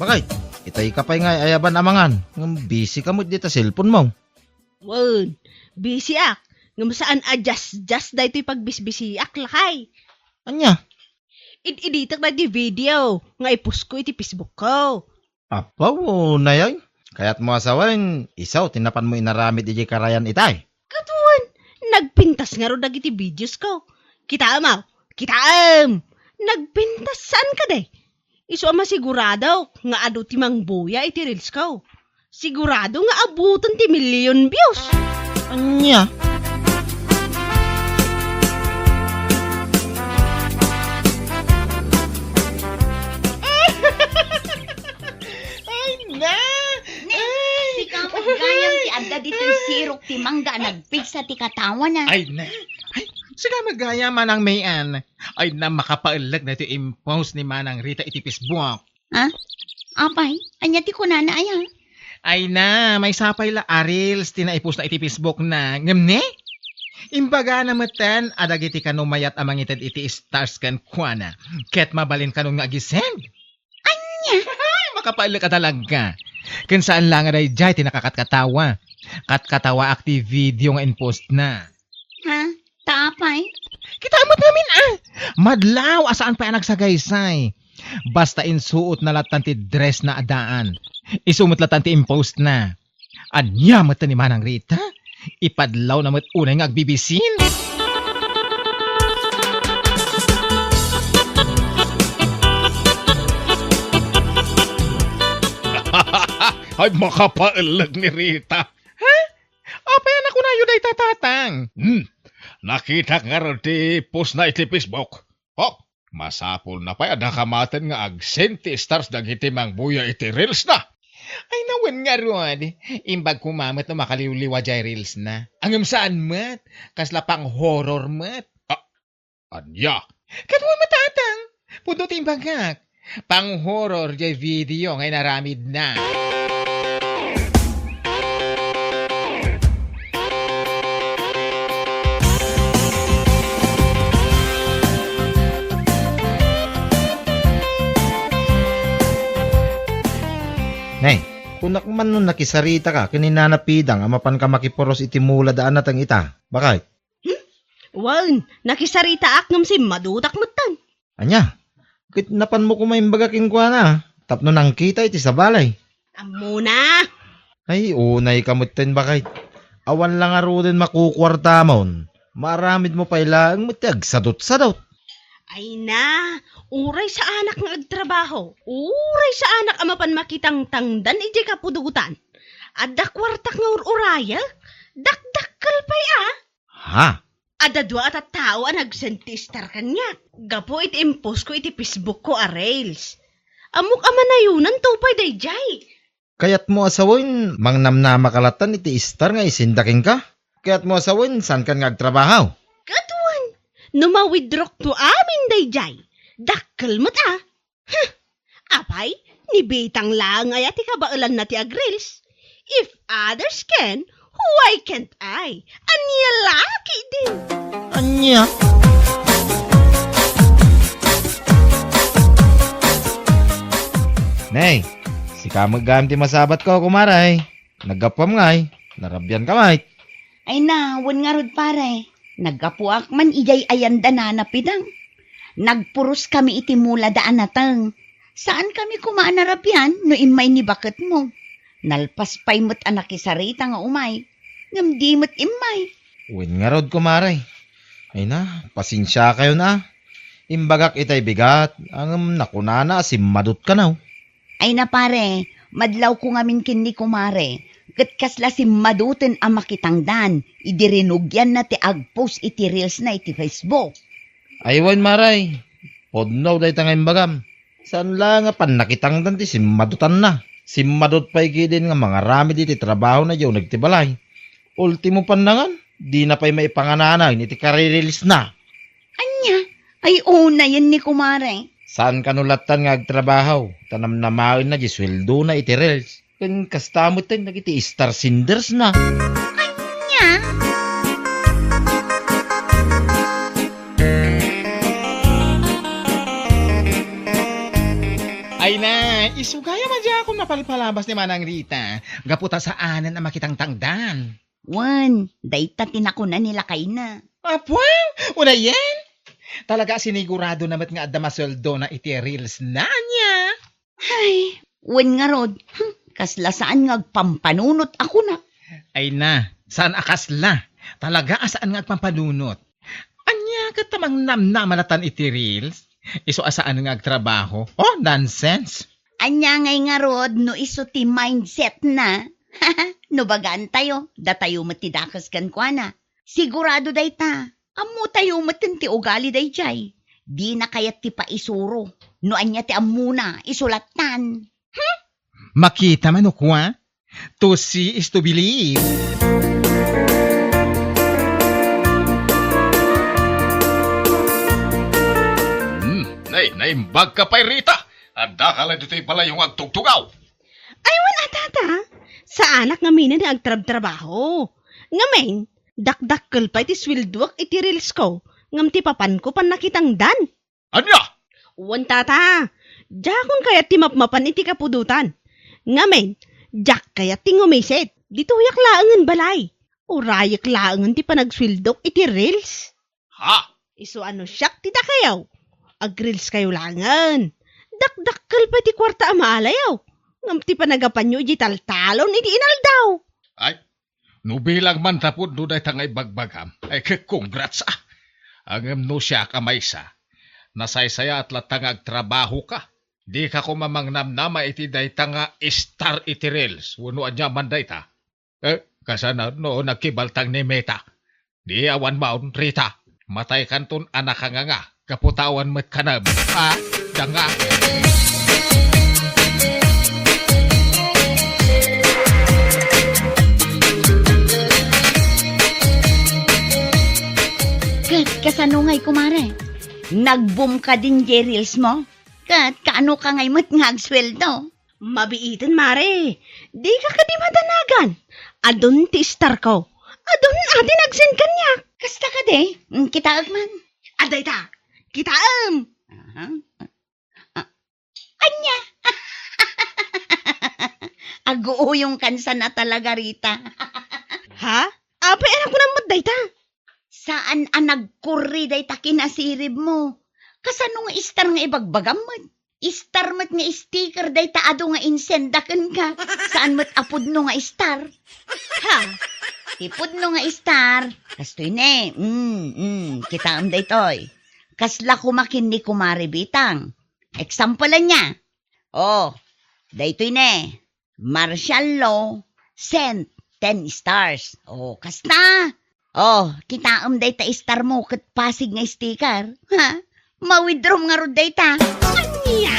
Bakit? Itay ka pay nga ayaban a mangan. Ngem busy ka met dita cellphone mo. Wen, busy ak. Ngem saan a just-just daytoy pagbisbisiak, lakay. Ania? Id-iditek daytoy video nga i-postko iti Facebook ko. Apo, nayay. Kayatmo a sawen, isu ti napanmo inaramid idiay karayan itay? Ket wen, nagpintas ngarud dagiti videosko. Kitaem, aw, kitaem! Nagpintas saan kadi? Isu a masiguradok nga adu ti mangbuya iti reelsko. Sigurado nga abuton ti million views. Ania? Ay na! Ne, ay! Sika met gayam ti adda ditoy sirok ti mangga a nagpigsa ti katawana. Ay na! Ay, sika met gayam, Manang Mayan. Ay na, makapaellek daytoy impost ni Manang Rita iti Facebook. Ha? Apay, ania ti kunana aya? Ay na, maysa pay la a reels ti naipostna iti Facebook na. Ngem ne? Imbagana metten a dagiti kano mayat a mangited iti stars kenkuana. Ket mabalin kano nga agisend. Ania? Makapaellek a talaga. Ken saan la nga daydiay ti nakakatkatawa. Katkatawaak ti video nga impostna. Ha? Ta apay? Kita met ngamin, ah! Madlaw a saan pay a nagsagaysay. Basta insuotna lattan ti dressna a daan. Isu met lattan ti impostna. Ania met ni Manang Rita? Ipadlawna met unay nga agbibisin? Ay, makapaelleg ni Rita. Ha? Apay a nakunayo dayta, Tatang? Hmm. Nakitak ngarud ti postna iti Facebook. Oh, masapulna pay a dakamaten nga ag-send ti stars dagiti mangbuya iti reelsna. Ay, nawen ngarud. Imbag koma met no makaliwliwa jay reelsna. Ngem saan met, kasla pang-horror met. Ah, ania? Kaduan met, Tatang. Pudno ti imbagak. Pang-horror jay video nga inaramidna. Nay, kunak man no nakisaritaka ken ni Nana Pidang a mapanka makipuros iti mula da a nateng ita. Bakay? Hmm? Wen, nakisaritaak ngem simmadutak metten. Ania? Ket napanmo koma imbaga kenkuana tapno nangkita iti sabali. Ammona. Ay, unayka metten, bakay. Awan la ngaruden makukuartamon. Maaramidmo pay laeng met ti agsadutsadut. Ay na, uray saanak nga agtrabaho, uray saanak a mapan makitangtangdan idiay kapudotan. Adda kuartak nga ur-urayek, dakdakkel pay a. Ha? Adda dua a tattao a nag-send ti star kaniak gapu iti impost ko iti Facebook ko a reels. Ammok a manayonanto pay daydiay. Kayatmo a sawen, mangnamnama ka lattan iti star nga isenda kenka? Kayatmo a sawen, saankan nga agtrabaho? Ket wen, no ma-withdraw to amin daydiay, dakkel met a. Huh! Apay, ni Bitang laeng aya ti kabaelanna ti agreels? If others can, why can't I? Ania la ketdin? Ania? Nay, sika met gayam ti masabatko, kumare. Naggapuam ngay, narabian ka met. Ay na, wen ngarud, pare. Naggapuak man idiay ayan da Nana Pidang. Nagpuros kami iti mula da a nateng. Saan kami koma a narabian no immay ni baketmo. Nalpas pay met a nakisarita nga umay, ngem di met immay. Wen ngarud, kumare. Ay na, pasensiakayon a. Imbagak itay bigat, ngem nakunana a simmadut kano. Ay na, pare, madlawko ngamin ken ni kumare, ket kasla simmaduten a makitangdan idi rinugianna ti agpost iti reelsna iti Facebook. Ay wen, mare, pudno dayta nga imbagam. Saan la nga pannakitangdan ti simmadutanna. Simmadut pay ketdin nga mangaramid iti trabahona idiay uneg ti balay. Ultimo pannangan, dina pay maipangananayon iti karireelsna. Ania? Ay, unayen ni kumare. Saan kano lattan nga agtrabaho, ta namnamaenna diay sueldona iti reels. Ken kasta met dagiti star sendersna. Ania? Ay na, isu gayam a diakon mapalpalabas ni Manang Rita, gapu ta saanen a makitangtangdan. Wen, dayta ti nakuna ni lakayna. Apo, unayen? Talaga a siniguradona met nga adda masueldona iti reelsna, ania? Ay, wen ngarud, hmm, kasla saan nga agpampanunot a kuna. Ay na, saan a kasla? Talaga a saan nga agpampanunot. Ania ket ta mangnamnama lattan iti reels? Isu a saan nga agtrabaho? Oh, nonsense! Ania ngay ngarud no isu ti mindsetna? No bagantayo, datayo met ti dakes kenkuana. Sigurado dayta, ammotayo metten ti ugali daydiay. Dina kayat ti paisuro. No ania ti ammona, isu lattan. Hmm? Makita man no kua? To see is to believe. Hmm, nay, naimbag ka pay, Rita. Adda ka la ditoy balay nga agtugtugaw. Ay, wen a, tata. Saanak ngamin a agtrabtrabaho. Ngamin, dakdakkel pay ti sueldoak iti reels ko, ngem ti papanko pannakitangdan. Ania? Wen, tata. Diakon kayat ti mapmapan iti kapudotan. Ngamin, diak kayat ti ngumisit. Ditoyak laengen balay. Urayek laengen ti panagsueldok iti reels. Ha? Isu a no siak ti dakayo, agreels kayo laengen. Dakdakkel pay ti kuarta a maalayo. Ngem ti panagapanyo idiay taltalon iti inaldaw. Ay, no bilang man tapud no dayta nga ibagbagam, ay, congrats, ah. Ngem no siak a maysa, nasaysayaat latta nga agtrabahoka. Dika koma mangnamnama iti dayta nga star iti reels, wenno ania man dayta. Eh, kasano no nagkibaltang ni Meta? Di awan maon, Rita. Mataykanton a nakanganga, gapu ta awan met kanem. Ah, danga. Ket kasano ngay, kumare? Nag-boom ka din jay reels mo? Ket kaano ka ngay met nga agsueldo? Mabiiten, mare. Dika kadi madanagan. Adun ti star ko. Adun a ti nag-send kaniak. Kasta kadi? Mm, kitaek man. Adayta. Kitaem. Aha. Ah, ania? Aguuyongkan sana talaga, Rita. Ha? Apay, anak ko naman dayta. Saan a nagkurri dayta kinasirib mo? Kasano nga star nga ibagbagam met? Star met nga sticker dayta adu nga insenda kenka. Saan met a pudno nga star? Ha? Ti pudno nga star, kastoy ne. Mm, mm, kitaem daytoy. Kasla koma ken ni Kumare Bitang. Example ania? Oh, daytoy ne. Martial law, sent, ten stars. Oh, kasta. Oh, kitaem dayta star mo ket pasig nga sticker. Ha? Ma-withdraw ngarud dayta. Ania?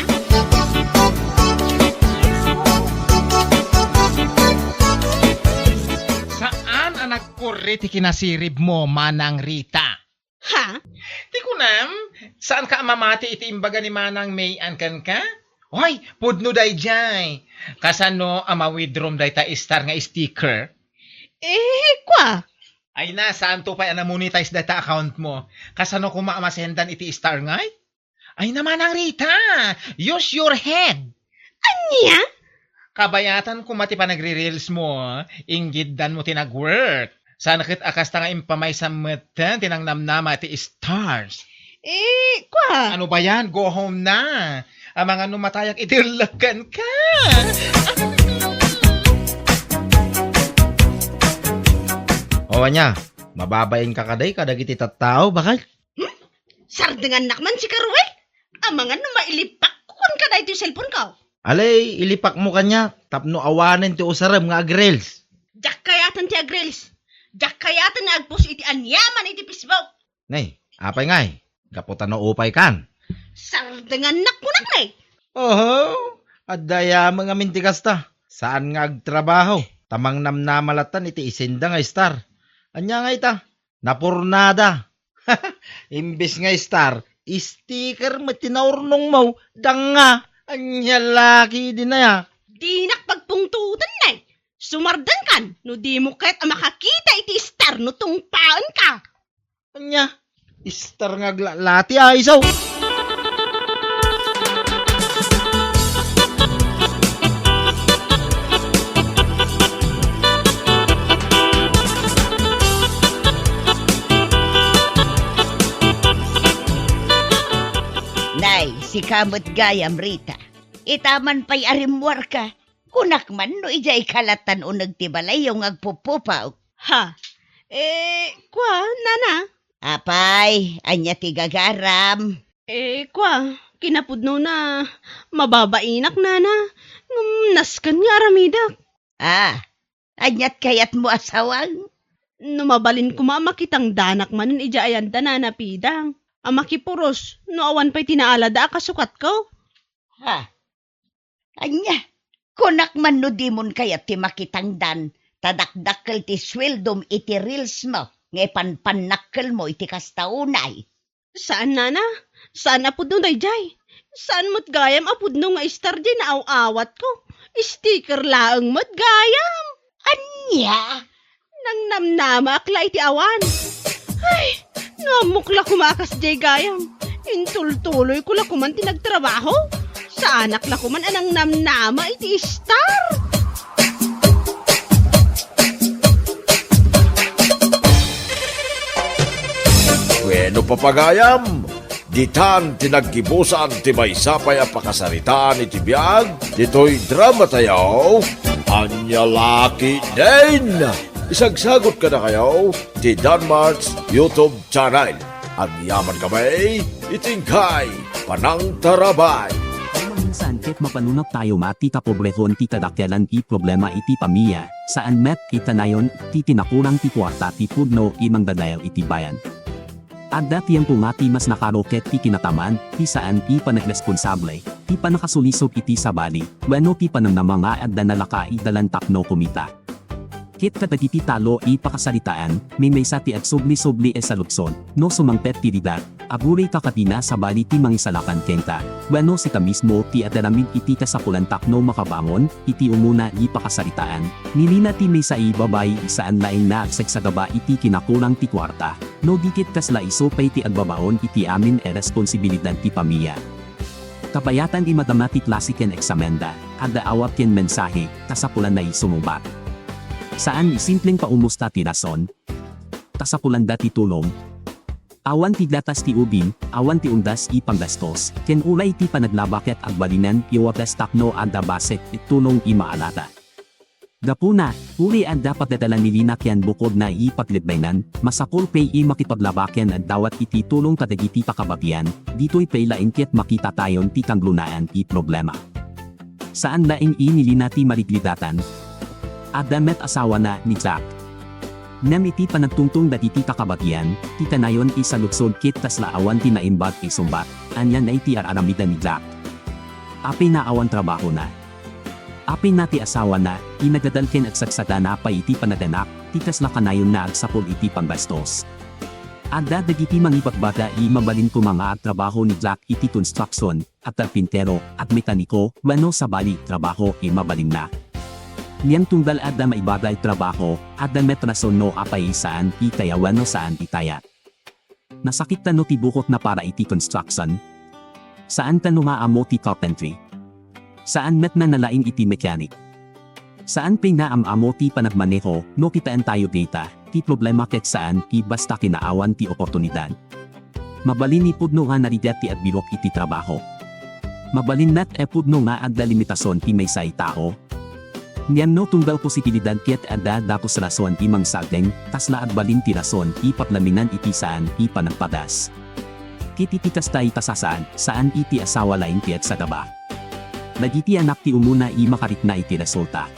Saan a nagkurri ti kinasirib mo, Manang Rita? Ha? Ti kunam, saanka a mamati iti imbaga ni Manang May-an kenka? Oy, pudno daydiay. Kasano a ma-withdraw dayta star nga sticker? Eh, kwa. Ay na, saanto pay a na-monetize dayta account mo? Kasano koma a masendan iti star ngay? Ay na, Manang Rita, use your head. Ania? Kabayatan koma ti panagre-reels mo, inggiddan mo ti nag-work. Saan ket a kasta nga impamaysam met ti nangnamnama ti stars. Eh, kwa? Ano ba yan? Go home na. Amangan no matayak iti ullekkenka. O, ania, mababain ka kadi kadagiti tattao, bakay? Hmm? Sardengannak man sika, Ruel? Amangan no mailipak ko kenka daytoy cellphone ko. Alay, ilipak mo kaniak tapno awanen ti usarem nga agreels. Diak kayaten ti agreels. Diak kayaten nga agpost iti aniaman iti Facebook. Nay, apay ngay? Gapu ta naupay kan. Sardengannak kunak, nay. Oho, adda yamen ngamin ti kasta. Saan nga agtrabaho, ta mangnamnama latta iti isenda nga star. Ania ngay ta? Napurnada. Imbes nga star, sticker met ti naurnong mo, danga. Ania la ketdin aya? Dinak pagpungtoten, nay. Sumardenkan no dimo ket a makakita iti star no tungpaenka. Ania? Star nga aglalati, ay, iso. Nay, sika met gayam, Rita. Ita man pay a rimmuarka. Kunak man no idiay kalatan uneg ti balayyo nga agpuppupaw. Ha? Eh, kwa, nana? Apay, ania ti gagaram? Eh, kwa, kinapudnona, mababainak, nana. Ngem nasken nga aramidek. Ah, aniat kayatmo a sawang? No mabalin koma a makitangdanak manen idiay ayanda, nana Pidang, a makipuros no awan pay ti naalada a kasukatko. Ha? Ania, kunak man no dimon kayat ti makitangdan, ta dakdakkel ti sueldom iti reels mo nga ipanpannakkelmo iti kasta unay. Saan, nana. Saan a pudno daydiay. Saan met gayam a pudno nga star diay naaw-awatko. Sticker laeng met gayam. Ania? Nangnamnamaak la iti awan. Ay, no ammok la koma a kasdiay gayam. Intultuloyko la koman ti nagtrabaho. Saanak la koman a nangnamnama iti star. Ken no papagayam, ditan ti naggibusan ti maysa pay a pakasaritaan iti biag ditoy drama tayo, Ania La Ketdin. Isagsagot kadakayo ti Danmart's YouTube channel. Agyamankami iti inkay panangtarabay. Maminsan ket mapanunot tayo met ti kapobrehon ti kadakkelan ti problema iti pamilya, saan met ket kanayon ti kinakurang ti kuarta ti pudno a mangdadael iti bayan. Adda tiempo nga ti mas nakaro ket ti kinataman, ti saan ti panagresponsable, ti panakasulisog iti sabali, wenno ti panamnama nga adda nalaka iti dalan tapno kumita. Ket kadagiti talo a pakasaritaan, maymaysa ti agsubli-subli a saludsod, no sumangpet ti ligat, aguray kakabina sabali ti mangisalakan kenka, wenno sika mismo ti agaramid iti kasapulan tapno makabangon iti umuna a pakasaritaan. Ni Lina ti maysa a babai a saan laeng nga agsagsagaba iti kinakurang ti kuarta, no di ket kasla isu pay ti agbabaon iti amin a responsibilidad ti pamilya. Kabayatan a madama ti klase ken eksamenda, adda awat ken mensahe, kasapulanna a sumungbat. Saan a simpleng paumusta ti rason. Kasapulanda ti tulong. Awan ti gatas ti ubing, awan ti undas a panggastos, ken uray ti panaglaba ket agbalinen a wagas tapno adda bassit a tulong a maalada. Gapuna, uray adda pagdadala ni Lina ken bukodna a pagleddaynan, masapul pay a makipaglaba ken agdawat iti tulong kadagiti kakabagian, ditoy pay laeng ket makitatayon ti kangrunaan ti problema. Saan laeng a ni Lina ti marigridatan. Adda met asawana ni Jack. Ngem iti panagtungtong dagiti kakabagian, ti kanayon a saludsod ket kasla awan ti naimbag a sungbat, ania ngay ti ar-aramida ni Jack. Apay na awan trabahona. Apay na ti asawana, a nagadal ken agsagsagana pay iti panaganak, ti kasla kanayon nga agsapul iti panggastos. Adda dagiti mangibagbaga a mabalin koma nga agtrabaho ni Jack iti construction, agkarpintero, agmekaniko, wenno sabali, trabaho a mabalinna. Ngem tunggal adda maibaga a trabaho, adda met rason no apay a saan a kaya wenno saan a kayat. Nasakit kano ti bukotna para iti construction? Saan kano nga ammo ti carpentry? Saan met nga nalaing iti mechanic? Saan pay nga am-ammo ti panagmaneho no kitaentayo dayta, ti problema ket saan a basta kinaawan ti oportunidad. Mabalin a pudno nga narigat ti agbilok iti trabaho. Mabalin met a pudno nga adda limitasion ti maysa a tao. Ngem no tunggal posibilidad ket adda dagus rason a mangsagdeng, kasla agbalin ti rason a paglaminan iti saan a panagpadas. Ket iti kasta a kasasaan, saan a ti asawa laeng ti agsagaba. Dagiti anak ti umuna a makarikna iti resulta.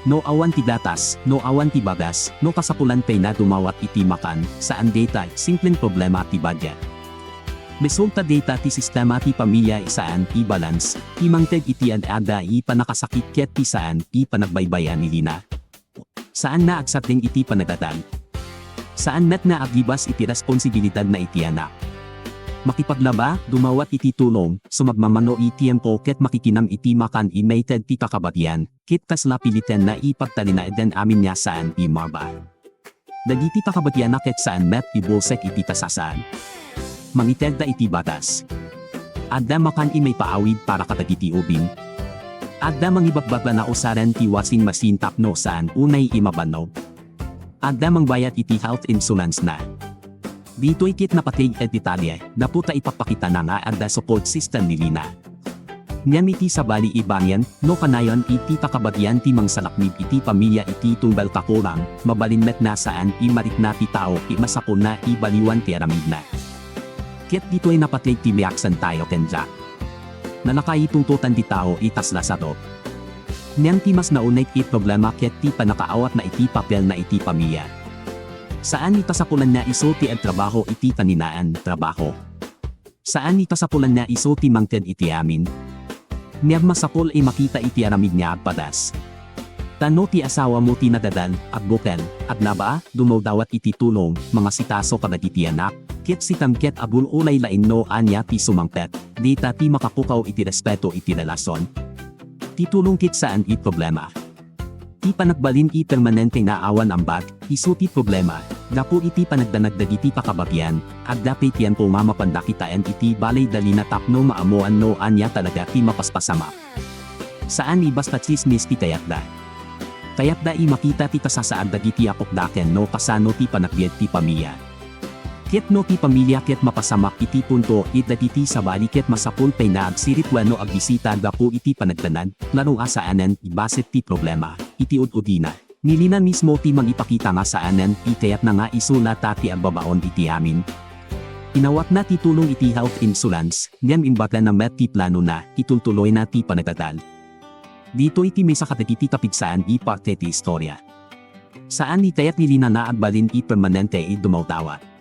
No awan ti gatas, no awan ti bagas, no kasapulan pay nga dumawat iti makan, saan dayta, simpleng problema ti budget. Resulta dayta ti sistema ti pamilya a saan a balance, ti mangted iti ad-ada a pannakasakit ket ti saan a panagbaybay-an ni Lina. Saan nga agsardeng iti panagadal. Saan met nga aglibas iti responsibilidadna iti anak. Makipaglaba, dumawat iti tulong, sumagmamano iti tiempo ket makikinam iti makan a maited ti kakabagian, ket kasla pilitenna a pagtalinaeden amin nga saan a mababa. Dagiti kakabagianna ket saan met a bulsek iti kasasaan. Mangitedda iti bagas. Adda makan a maipaawid para kadagiti ubing. Adda mangibagbaga nga usaren ti washing machine tapno saan unay a mabannog. Adda mangbayad iti health insurance na. Ditoy ket napateg a detalye, gapu ta ipapakitana nga adda support system ni Lina. Ngem iti sabali a bangin, no kanayon iti kakabagian ti mangsalaknib iti pamilya iti tunggal kakurang, mabalin met nga saan a marikna ti tao a masapulna a baliwan ti aramidna. Ket ditoy napateg ti reaction tayo ken Jack. Nalaka a tungtotan ti tao a kasla sadot. Ngem ti mas nauneg a problema ket ti pannakaawatna iti papelna iti pamilya. Saan a kasapulanna isu ti agtrabaho iti kaninaan, trabaho. Saan a kasapulanna isu ti mangted iti amin. Ngem masapul a makita iti aramid nga agpadas. Ta no ti asawamo ti nagadal, agbukel, aglaba, dumawdawat iti tulong, mangasikaso kadagiti anak, ket sikam ket agul-olay laeng no ania ti sumangpet, dayta ti makapukaw iti respeto iti relasion. Ti tulong ket saan a problema. Ti panagbalin a permanente nga awan ambag, isu ti problema, gapu iti panagdanag dagiti kakabagian, adda pay tiempo nga mapanda kitaen iti balay da Lina tapno maammoan no ania talaga ti mapaspasamak. Saan a basta tsismis ti kayatda. Kayatda a makita ti kasasaan dagiti apokda ken no kasano ti panagbiag ti pamilya. Ket no ti pamilia ket mapasamak iti punto, ita dagiti sabali ket masapul pay nga agsirib wenno agbisita gapu iti panagdanag, lalo a saanen ibaset ti problema, iti ud-udina. Ni Lina mismo ti mangipakita nga saanen ti kayatna nga isu latta ti agbabaon iti amin. Inawatna ti tulong iti health insurance, ngem imbagana met ti planona, itultuloyna ti panagdadal. Ditoy ti maysa kadagiti tapigsaan ti parte ti istoria. Saan ti kayat ni Lina nga agbalin ti permanente ti dumawdawat.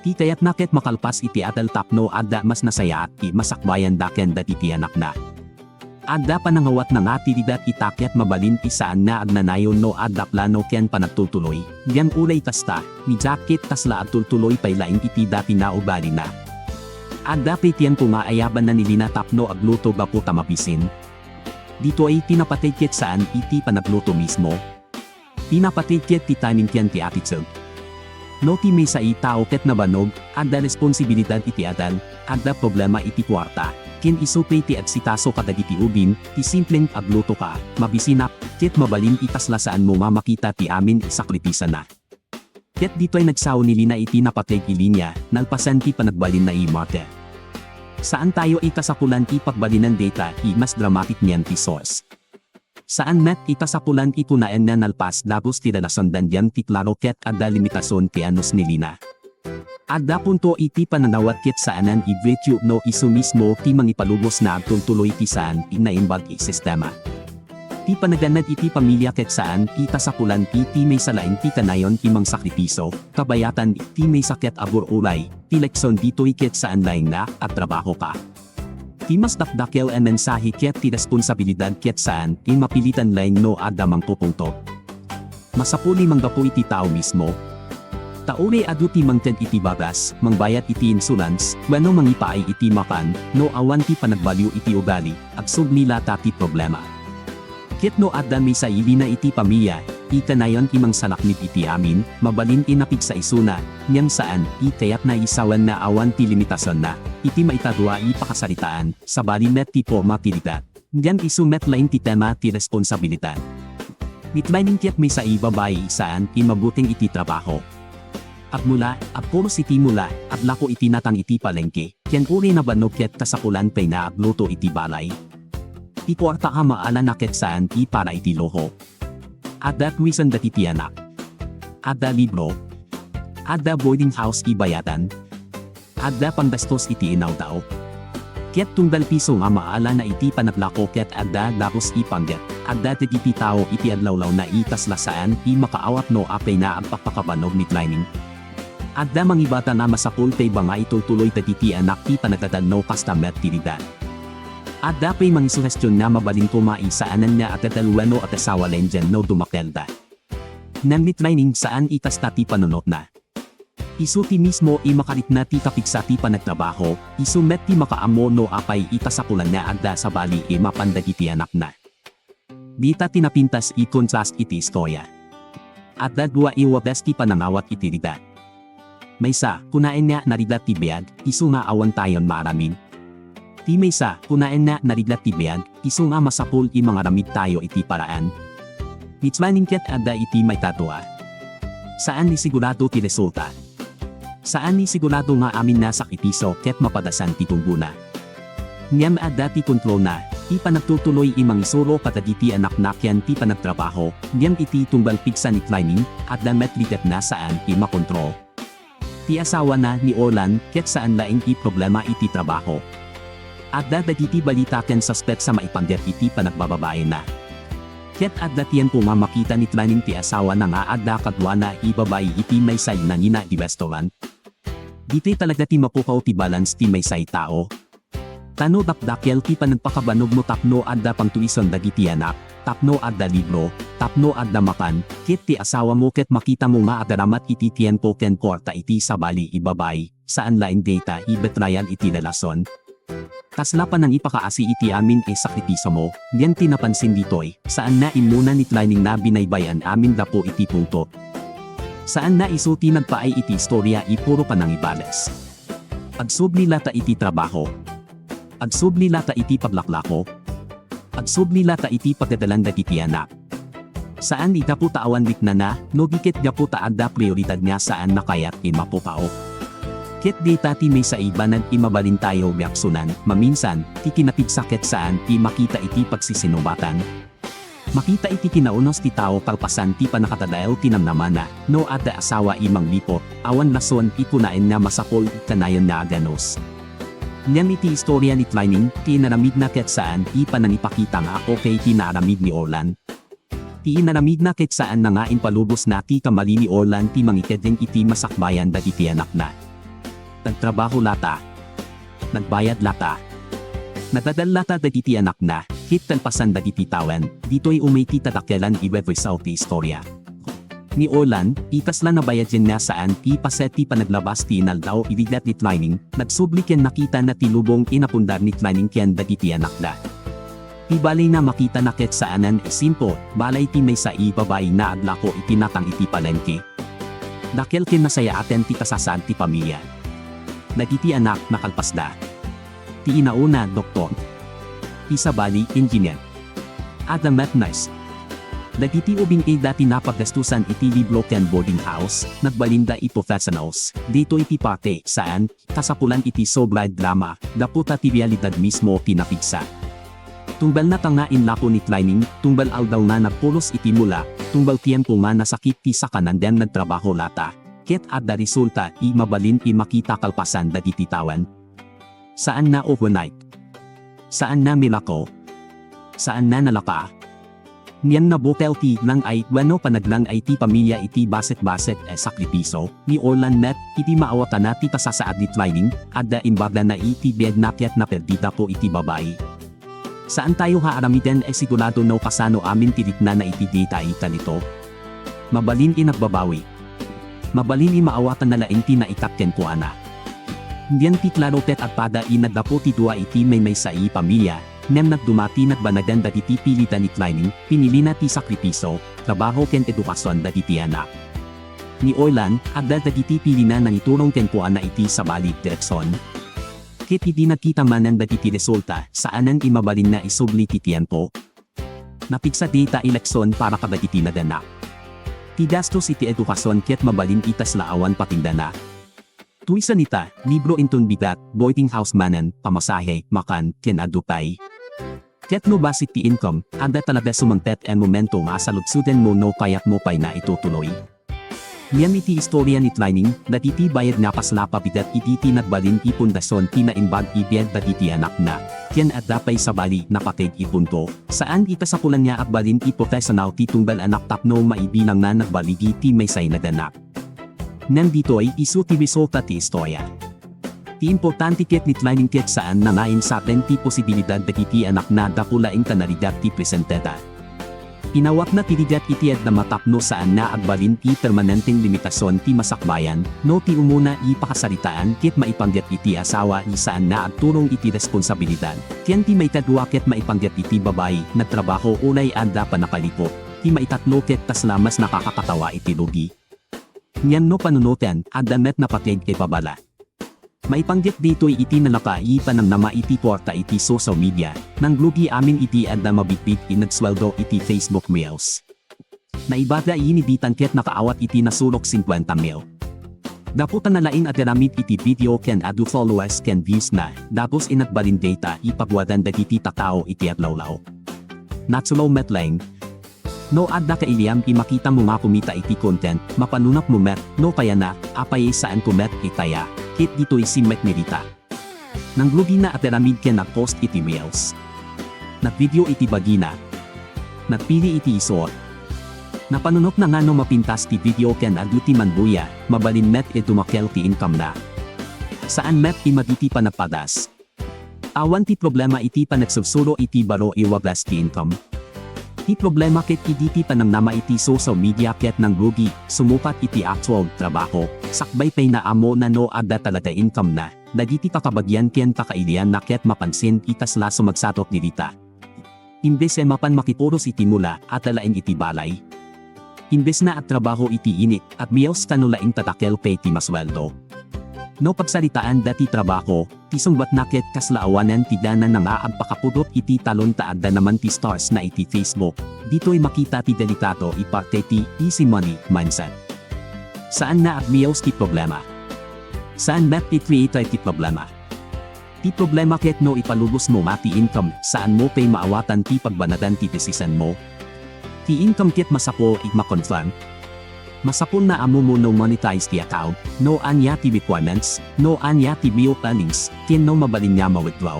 Ti kayatna ket makalpas iti adal tapno adda mas nasayaat ti masakbayanda ken dagiti anakna. Adda panangawatna nga ti ligat ita ket mabalin ti saan nga agnanayon no adda plano ken panagtultuloy, ngem uray kasta, ni Jack ket kasla agtultuloy pay laeng iti dati nga ugalina. Adda pay tiempo nga ayabanna ni Lina tapno agluto gapu ta mabisin. Ditoy ti napateg ket saan iti panagluto mismo. Ti napateg ket ti timing ken ti attitude. No ti maysa a tao ket nabannog, adda responsibilidad iti adal, adda problema iti kuarta, ken isu pay ti agsikaso kadagiti ubing, ti simpleng agluto ka, mabisinak, ket mabalin ti kasla saanmo nga makita ti amin ti sakripisana. Ket ditoy nagsao ni Lina iti napateg a linia, nalpasan ti panagbalinna ti market. Saan tayo ti kasapulan ti pagbalinan dayta ti mas dramatic ngem ti source. Saan met ti kasapulan ti kunaen nga nalpas dagus ti relasyon dandian ti klaro ket adda limitasion ti anus ni Lina. Adda punto iti panangawat ket saanen ti virtue no isu mismo ti mangipalubos nga agtultuloy ti saan ti naimbag ti sistema. Ti panagdanag iti pamilia ket saan ti kasapulan ti, ti maysa laeng ti kanayon ti mangsakripisyo, kabayatan ti maysa ket agur-uray, ti leksion ditoy ket saan laeng nga agtrabaho ka. Ti mas dakdakkel a mensahe ket ti responsabilidad ket saan ti mapilitan laeng no adda mangpupunto. Masapul ti manggapu iti tao mismo. Ta uray adu ti mangted iti bagas, mangbayad iti insurance, wenno mangipaay iti makan, no awan ti panagbalio iti ugali, agsubli latta ti problema. Ket no adda maysa a Lina iti pamilia, ti kanayon ti mangsalaknib iti amin, mabalin ti napigsa isuna, ngem saan ti kayatna ti sawen nga awan ti limitasionna, iti maikadua a pakasaritaan, sabali met ti porma ti ligat. Ngem isu met laeng ti tema ti responsabilidad. Ni Twining ket maysa a babai ti saan ti mabuteng iti trabaho. Agmula, agpuros iti mula, aglako iti natang iti palengke, ken uray nabannog ket kasapulan pay nga agluto iti balay. Ti kuarta a maalana ket saan ti para iti luho. Adda tuition dagiti anak. Adda libro. Adda boarding house a bayadan. Adda panggastos iti inawdaw. Ket tunggal piso nga maalana iti panaglako ket adda dagus a pangget. Adda dagiti tao iti aglawlawna a kasla saan ti makaawat no apay nga agpakpakabannog ni Twining. Adda mangibata nga masapul ti baba nga itultuloy dagiti anak ti panagdadal no kasta met ti ligat. Adda pay mangisuhestion nga mabalin koma ti saanen nga agadal wenno agasawa laeng diay no dumakkelda. Ngem ni Twining saan ti kasta ti panunotna. Isu ti mismo a makarikna ti kapigsa ti panagtrabaho, isu met ti makaammo no apay ti kasapulan nga adda sabali a mapan dagiti anakna. Dita ti napintas ti kontrast iti istoria. Adda dua a wagas ti panangawat iti ligat. Maysa, kunaen nga narigat ti biag, isu nga awan tayon maaramid. Ti maysa, kunaen nga narigat ti biag, isu nga masapul a mangaramid tayo iti paraan. Ni Twining ket adda iti maikadua. Saan ti sigurado ti resulta. Saan ti sigurado nga amin nga sakripisyo ket mapadasan ti tunggona. Ngem adda ti kontrolna, ti panagtultuloy a mangisuro kadagiti anakna ken ti panagtrabaho, ngem iti tunggal pigsa ni Twining, adda met ligatna saan ti makontrol. Ti asawana ni Orlan, ket saan laeng ti problema iti trabaho. Adda dagiti balita ken suspek a maipanggep iti panagbababaina. Ket adda tiempo nga makita ni Twining ti asawana nga adda kaduana a babai iti maysa a nangina iti restaurant. Ditoy talaga ti mapukaw ti balance ti maysa a tao. Ta no dakdakkel ti panagpakabannog mo tapno adda pangtuition dagiti anak, tapno adda libro, tapno adda makan, ket ti asawamo ket makitamo nga agaramat iti tiempo ken kuarta iti sabali a babai, saan laeng dayta a betrayal iti relasion. Kasla panangipakaasi iti amin a sakripisyomo, ngem ti napansin ditoy, saan nga immuna ni Twining nga binaybay-an amin gapu iti punto. Saan nga isu ti nagpaay iti istoria a puro panangibales. Agsubli latta iti trabaho. Agsubli latta iti paglaklako. Agsubli latta iti pagdadalan dagiti anak. Saan ti gapu ta awan riknana, no di ket gapu ta adda prioridad nga saan nga kayat ti mapukaw. Ket dayta ti maysa a banag a mabalintayo reaksionan. Maminsan, ti kinapigsa ket saan ti makita iti pagsisinubatan. Makita iti kinaunos ti tao kalpasan ti pannakatadael ti namnamana. No adda asawa a mangliput, awan rason a kunaen nga masapul kanayon nga aganus. Ngem iti istoria ni Twining, ti inaramidna ket saan a panangipakita nga okay ti naaramid ni Orlan. Ti inaramidna ket saan nga impalubosna ti kamali ni Orlan ti mangikeddeng iti masakbayan dagiti anakna. Nagtrabaho lata. Nagbayad lata. Nadadal lata dagiti anakna, ket kalpasan dagiti tawen, ditoy umay ti tadakelan a result ti istoria. Ni Orlan, a kasla nabayadna nga saan a paset ti panaglabas ti inaldaw a ligat ni Twining, nagsubli ken nakitana ti lubong a napundar ni Twining ken dagiti anakna. Ti balayna makitana ket saanen a simple, balay ti maysa a babai nga aglako iti natang iti palengke. Dakkel ken nasayaaten ti kasasaad ti pamilia. Dagiti anak, nakalpasda. Ti inauna, doktor. Ti sabali, engineer. Adda met nurse. Dagiti ubing a dati napaggastusan iti libro ken boarding house, nagbalinda a professionals. Ditoy ti parte, saan, kasapulan iti sobra a drama, gapu ta ti realidad mismo ti napigsa. Tunggal natang nga inlako ni Twining, tunggal aldaw nga nagpulos iti mula, tunggal tiempo nga nasakit ti sakana ngem nagtrabaho lata. Ket adda resulta a mabalin a makita kalpasan dagiti tawen. Saan nga overnight. Saan nga miracle. Saan nga nalaka. Ngem nabukel ti nang-ay wenno panagnang-ay ti pamilia iti bassit-bassit a sakripisio ni Orlan met iti maawatna ti kasasaad ni Twining, adda imbagana iti biagna ket naperdida ko iti babai. Saantayo nga aramiden a sigurado no kasano amin ti riknana iti dayta a talito. Mabalin a nagbabawi. Mabalin a maawatna laeng ti naikat kenkuana. Ngem ti klaro ket agpada a naggapu ti dua iti maymaysa a pamilia, ngem nagduma ti nagbanagan dagiti pilida ni Twining, pinilina ti sakripisio, trabaho ken edukasion dagiti anak. Ni Orlan, adda dagiti pilina nangiturong kenkuana iti sabali, direksion. Ket idi nagkita manen dagiti resulta, saanen a mabalinna a isubli ti tiempo. Napigsa dayta a leksion para kadagiti naganak. Ti gastos iti edukasion ket mabalin a kasla awan patindana. Tuisan ita, libro inton bigat, boarding house manen, pamasahe, makan, ken adu pay. Ket no bassit ti income, adda talaga sumangpet a momento nga saludsodem no kayatmo pay nga itutuloy. Ngem iti istoria ni Twining, dagiti bayad nga kasla pabigat idi ti nagbalin a pundasion ti naimbag a biag dagiti anakna. Ken adda pay sabali, napateg a punto, saan a kasapulan nga agbalin a professional ti tunggal anak tapno maibilang nga nagbaligi ti maysa a naganak. Ngem ditoy isu ti resulta ti istoria. Ti importante ket ni Twining ket saan nga insaten ti posibilidad dagiti anakna gapu laeng ta narigat ti presenteda. Inawatna ti rigat iti adda matapno saan nga agbalin ti permanenteng limitasion ti masakbayan, no ti umuna a pakasaritaan ket maipanggep iti asawa a saan nga agturong iti responsabilidad, ken ti maikadua ket maipanggep iti babai, nagtrabaho unay adda pannakalipo, ti maitatlo ket kasla mas nakakatawa iti rugi. Ngem no panunoten, adda met napateg a babala. Maipanggep ditoy iti nalaka a panamnama iti kuarta iti social media, nangrugi amin iti adda mabigbig a nagsueldo iti Facebook Reels. Naibaga a inibitan ket nakaawat iti nasurok singkuenta mil. Gapu ta nalaing agaramid iti video ken adu followers ken views na, dagus a nagbalin dayta a paguadan dagiti tattao iti aglawlaw. Natural met laeng. No adda kailiam a makitamo nga kumita iti content, mapanunotmo met, no kayana, apay a saanko met itaya, ket ditoy simmek ni Rita. Nangrugina agaramid ken nagpost iti Reels. Nagvideo iti bagina. Nagpili iti isuot. Napanunotna nga no mapintas ti video ken adu ti manbuya, mabalin met a dumakel ti income na. Saan met a madi ti panagpadas. Awan ti problema iti panagsursuro iti baro a wagas ti income. Ti problema ket idi ti panamnama iti social media ket nangrugi, sumukat iti actual trabaho, sakbay pay nga ammona no adda talaga income na, dagiti kakabagian ken kakailianna ket mapansin a kasla sumagsatok ni Rita. Imbes a mapan makipuros iti mula, adda laeng iti balay. Imbes nga agtrabaho iti init, agmiaus kano laeng ta dakel pay ti masueldo. No pagsaritaan dagiti trabaho, ti sungbatna ket kasla awanen ti dana nga agpakapudot iti talon ta adda naman ti stars na iti Facebook, ditoy makita ti delikado a parte ti easy money mindset. Saan nga agmiaus ti problema. Saan met ti creator ti problema. Ti problema ket no ipalubos mo nga ti income, saan mo pay maawatan ti pagbanagan ti decision mo. Ti income ket masapul a ma-confirm. Masapul nga ammo mo no monetize ti account, no ania ti requirements, no ania ti real earnings, ken no mabalin nga ma-withdraw.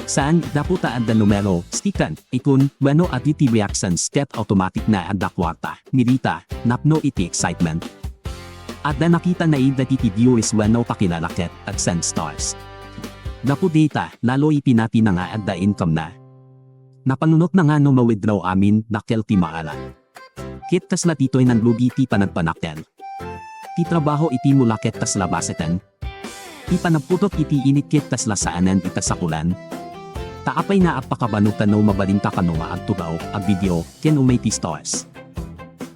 Saan, gapu ta adda numero, sticker, icon, wenno adu ti reactions ket automatic nga adda kuarta, ni Rita, napno iti excitement. Adda nakita nga ida iti viewers wenno pakilala ket AdSense stars. Gapu dita, lalo ipinati na nga adda income na. Napanunot na nga no ma-withdraw amin, dakkel ti maalan. Ket kasla ditoy nangrugi ti panagpanakkel. Ti trabaho iti mula ket kasla baseten. Ti panagputot iti init ket kasla saanen ikasapulan. Ta apay nga agpakabanogka no mabalinka kano nga agtugaw, agvideo, ken umay ti stars.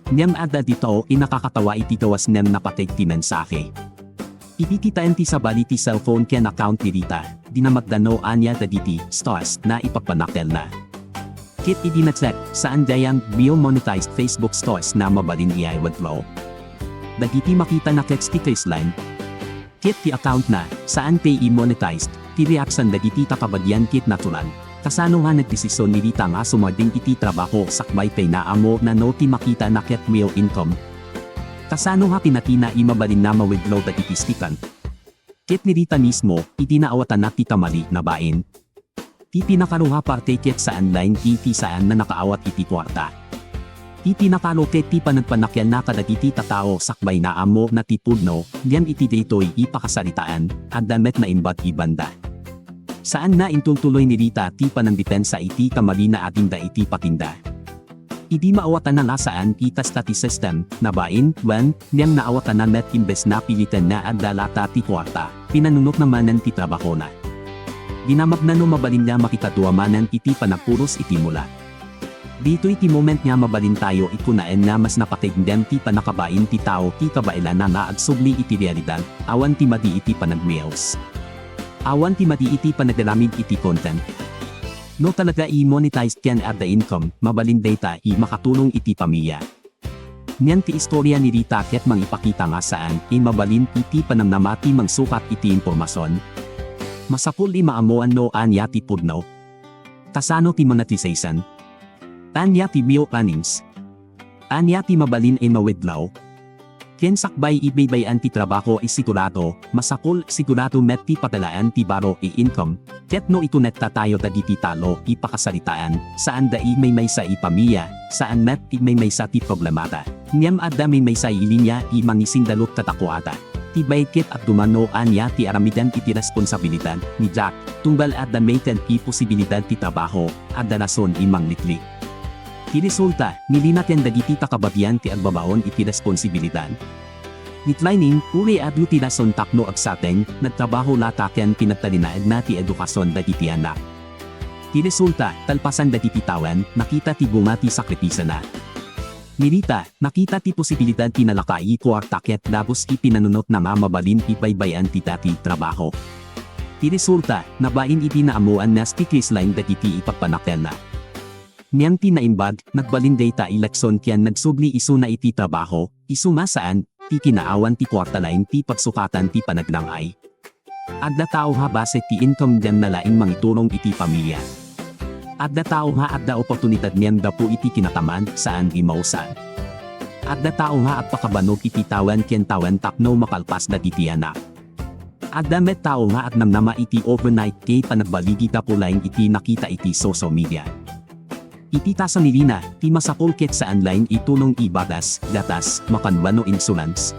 Ngem adda ditoy nakakatawa iti gawas ngem napateg ti mensahe. Iti kitaen ti sabali ti cellphone ken account ni Rita, dinamagda no ania dagiti stars nga ipagpanakkelna. Ket idi na-check, saan gayam real monetized Facebook stars nga mabalin nga i-withdraw. Dagiti makitana ket stickers laeng. Ket ti account na, saan pay i-monetized, ti reaction dagiti kakabagian ket natural. Kasano nga nagdesisyon ni Rita nga sumardeng iti trabaho sakbay pay nga ammo na no ti makitana ket real income? Kasano nga pinatina nga mabalin nga ma-withdraw dagiti sticker? Ket ni Rita mismo, iti naawatanna ti kamali nga bain. Ti pinakaro nga parte ket saan laeng iti saan nga nakaawat iti kuarta. Ti pinakaro ket ti panagpanakkelna kadagiti tattao sakbay nga ammo na ti pudno, ngem iti daytoy a pakasaritaan, adda met naimbag a banda. Saan nga intultuloy ni Rita ti panangdepensa iti kamali nga aginda iti patinda. Idi maawatanna nga saan a kasta ti system, nga bain, wen, ngem naawatanna met imbes nga piliten nga adda latta ti kuarta, pinanunotna manen ti trabahona. Dinamagna no mabalin nga makikadua manen iti panagpuros iti mula. Ditoy ti moment nga mabalintayo a kunaen nga mas napateg ngem ti panakabain ti tao ti kabaelanna nga agsubli iti realidad, awan ti madi iti panagreels. Awan ti madi iti panagaramid iti content. No talaga a monetized ken adda income, mabalin dayta a makatulong iti pamilya. Ngem ti istoria ni Rita ket mangipakita nga saan a mabalin iti panamnama ti mangsukat iti impormasion. Masapul a maammoan no ania ti pudno. Kasano ti monetization? Ania ti real earnings? Ania ti mabalin a ma-withdraw? Ken sakbay a baybay-an ti trabaho a sigurado, masapul, sigurado met ti pagalaan ti baro a income, ket no ikonektatayo dagiti talo a pakasaritaan, saanda a maymaysa a pamilya, saan met a maymaysa ti problemada. Ngem adda maymaysa a linia a mangisingdalok kadakuada. Ti baket agduma no ania ti aramiden iti responsabilidad ni Jack, tunggal adda mayted a posibilidad ti trabaho, adda rason a mangliklik. Ti resulta, nilina ken dagiti kakabagian ti agbabaon iti responsibilidad. Ni Twining, uray adu ti rason tapno agsardeng, nagtrabaho latta ken pinagtalinaedna ti edukasion dagiti anak. Ti resulta, kalpasan dagiti tawen, nakita ti bunga ti sakripisona. Ni Rita, nakita ti posibilidad ti nalaka a kuarta ket dagus a pinanunotna nga mabalin a baybay-an ti dati a trabaho. Ti resulta, nabain idi naammoan nga stickers laeng dagiti ipagpanakkelna. Ngem ti naimbag, nagbalin dayta a leksion ken nagsubli isuna iti trabaho, isu nga saan, ti kinaawan ti kuarta laeng ti pagsukatan ti panagnang-ay. Adda tao nga bassit ti income diay nalaing mangiturong iti pamilya. Adda tao nga adda oportunidad ngem gapu iti kinataman, saan a mausar. Adda tao nga agpakabanog iti tawen ken tawen tapno makalpas dagiti anak. Adda met tao nga agnamnama iti overnight pay a panagbaligi gapu laeng iti nakita iti social media. Iti taso ni Rita, ti masapul ket saan laeng a tulong a bagas, gatas, makan wenno insurance.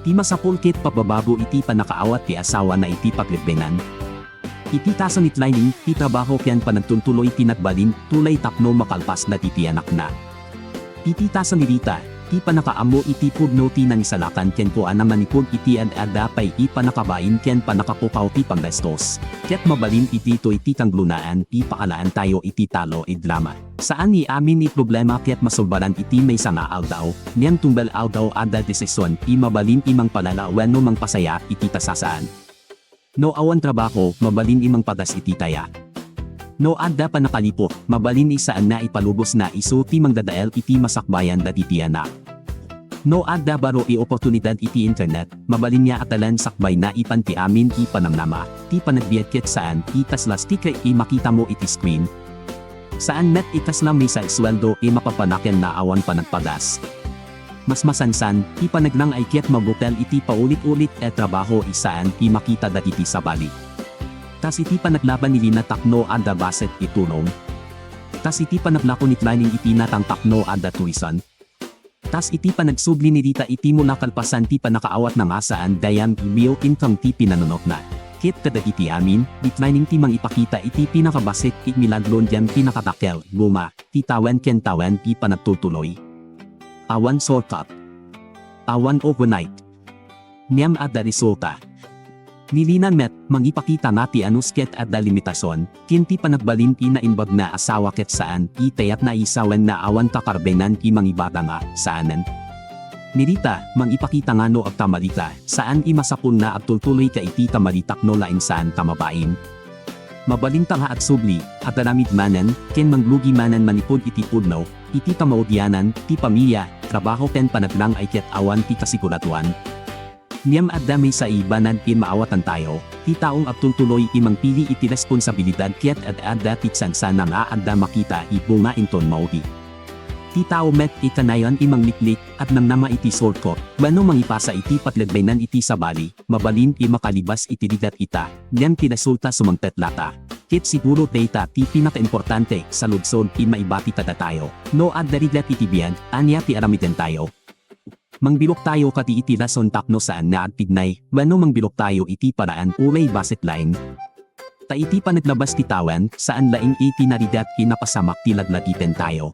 Ti masapul ket pababaro iti pannakaawat ti asawana iti paglebbenan. Iti taso ni Twining, ti trabaho ken panagtultuloy ti nagbalin tulay tapno makalpas dagiti anakna. Iti taso ni Rita, ti pannakaammo iti pudno ti nangisalakan kenkuana manipud iti ad-adda pay a pannakabain ken pannakapukaw ti panggastos. Ket mabalin ditoy ti kangrunaan a pakaalaantayo iti talo a drama. Saan a amin a problema ket masolbaran iti maysa nga aldaw, ngem tunggal aldaw adda desisyon a mabalin a mangpalala wenno mangpasayaat iti kasasaan. No awan trabaho, mabalin a mangpagas iti taya. No adda pannakaliput, mabalin a saan nga ipalubos nga isu ti mangdadael iti masakbayan dagiti anak. No adda baro i oportunidad iti internet, mabalin nga adalan sakbay naipan ti amin i panamnama, ti panagbiag ket saan, i kaslas ti kay i makitamo iti screen. Saan met i kasla maysa a sueldo i mapapanaken nga awan panagpagas. Mas masansan, ti panaglang-ay ket mabukel iti paulit-ulit a trabaho i saan ti makita dagiti sabali. Kas iti panaglaban ni Lina tapno adda bassit a tulong. Kas iti panaglako ni Tlaning iti natang tapno adda tuition. Kas iti panagsubli ni Rita iti muna kalpasan ti pannakaawatna nga saan gayam a real income ti pinanunotna. Ket kadagiti amin, ni Tlaning ti mangipakita iti pinakabassit a milagro diay pinakadakkel, goma, ti tawen ken tawen a panagtultuloy. Awan shortcut. Awan overnight. Ngem adda resulta. Ni Lina met, mangipakita nga ti anus ket adda limitasion, ken ti panagbalin a naimbag nga asawa ket saan, a kayatna a sawen nga awan kakarbengan a mangibagana, saanen. Ni Rita, mangipakita nga no agkamalika, saan a masapul nga agtultuloyka iti kamali tapno laeng saan a mabain. Mabalinka nga agsubli, agaramid manen, ken mangrugi manen manipud iti pudno, iti kamaudianan, ti pamilya, trabaho ken panaglang-ay ket awan ti kasiguraduan. Ngem adda maysa a banag a maawatantayo, ti taong agtultuloy a mangpili iti responsabilidad ket ad-adda ti tsansana nga adda makita a bunga inton maudi. Ti tao met a kanayon a mangliklik, agnamnama iti shortcut, wenno mangipasa iti patlagbaynan iti sabali, mabalin a makalibas iti rigat ita, ngem ti resulta sumangpet latta. Ket siguro dayta ti pinakaimportante, saludsod, a maibati kadatayo. No adda rigat iti biag, ania ti aramidentayo? Mangbiloktayo kadi iti rason tapno saan nga agtignay, wenno mangbiloktayo iti paraan uray bassit laeng? Ta iti panaglabas ti tawen, saan laeng iti narigat a napasamak ti laglagipentayo.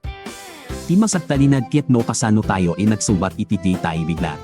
Ti masagtalinaed ket no kasanotayo a nagsungbat iti dayta a rigat.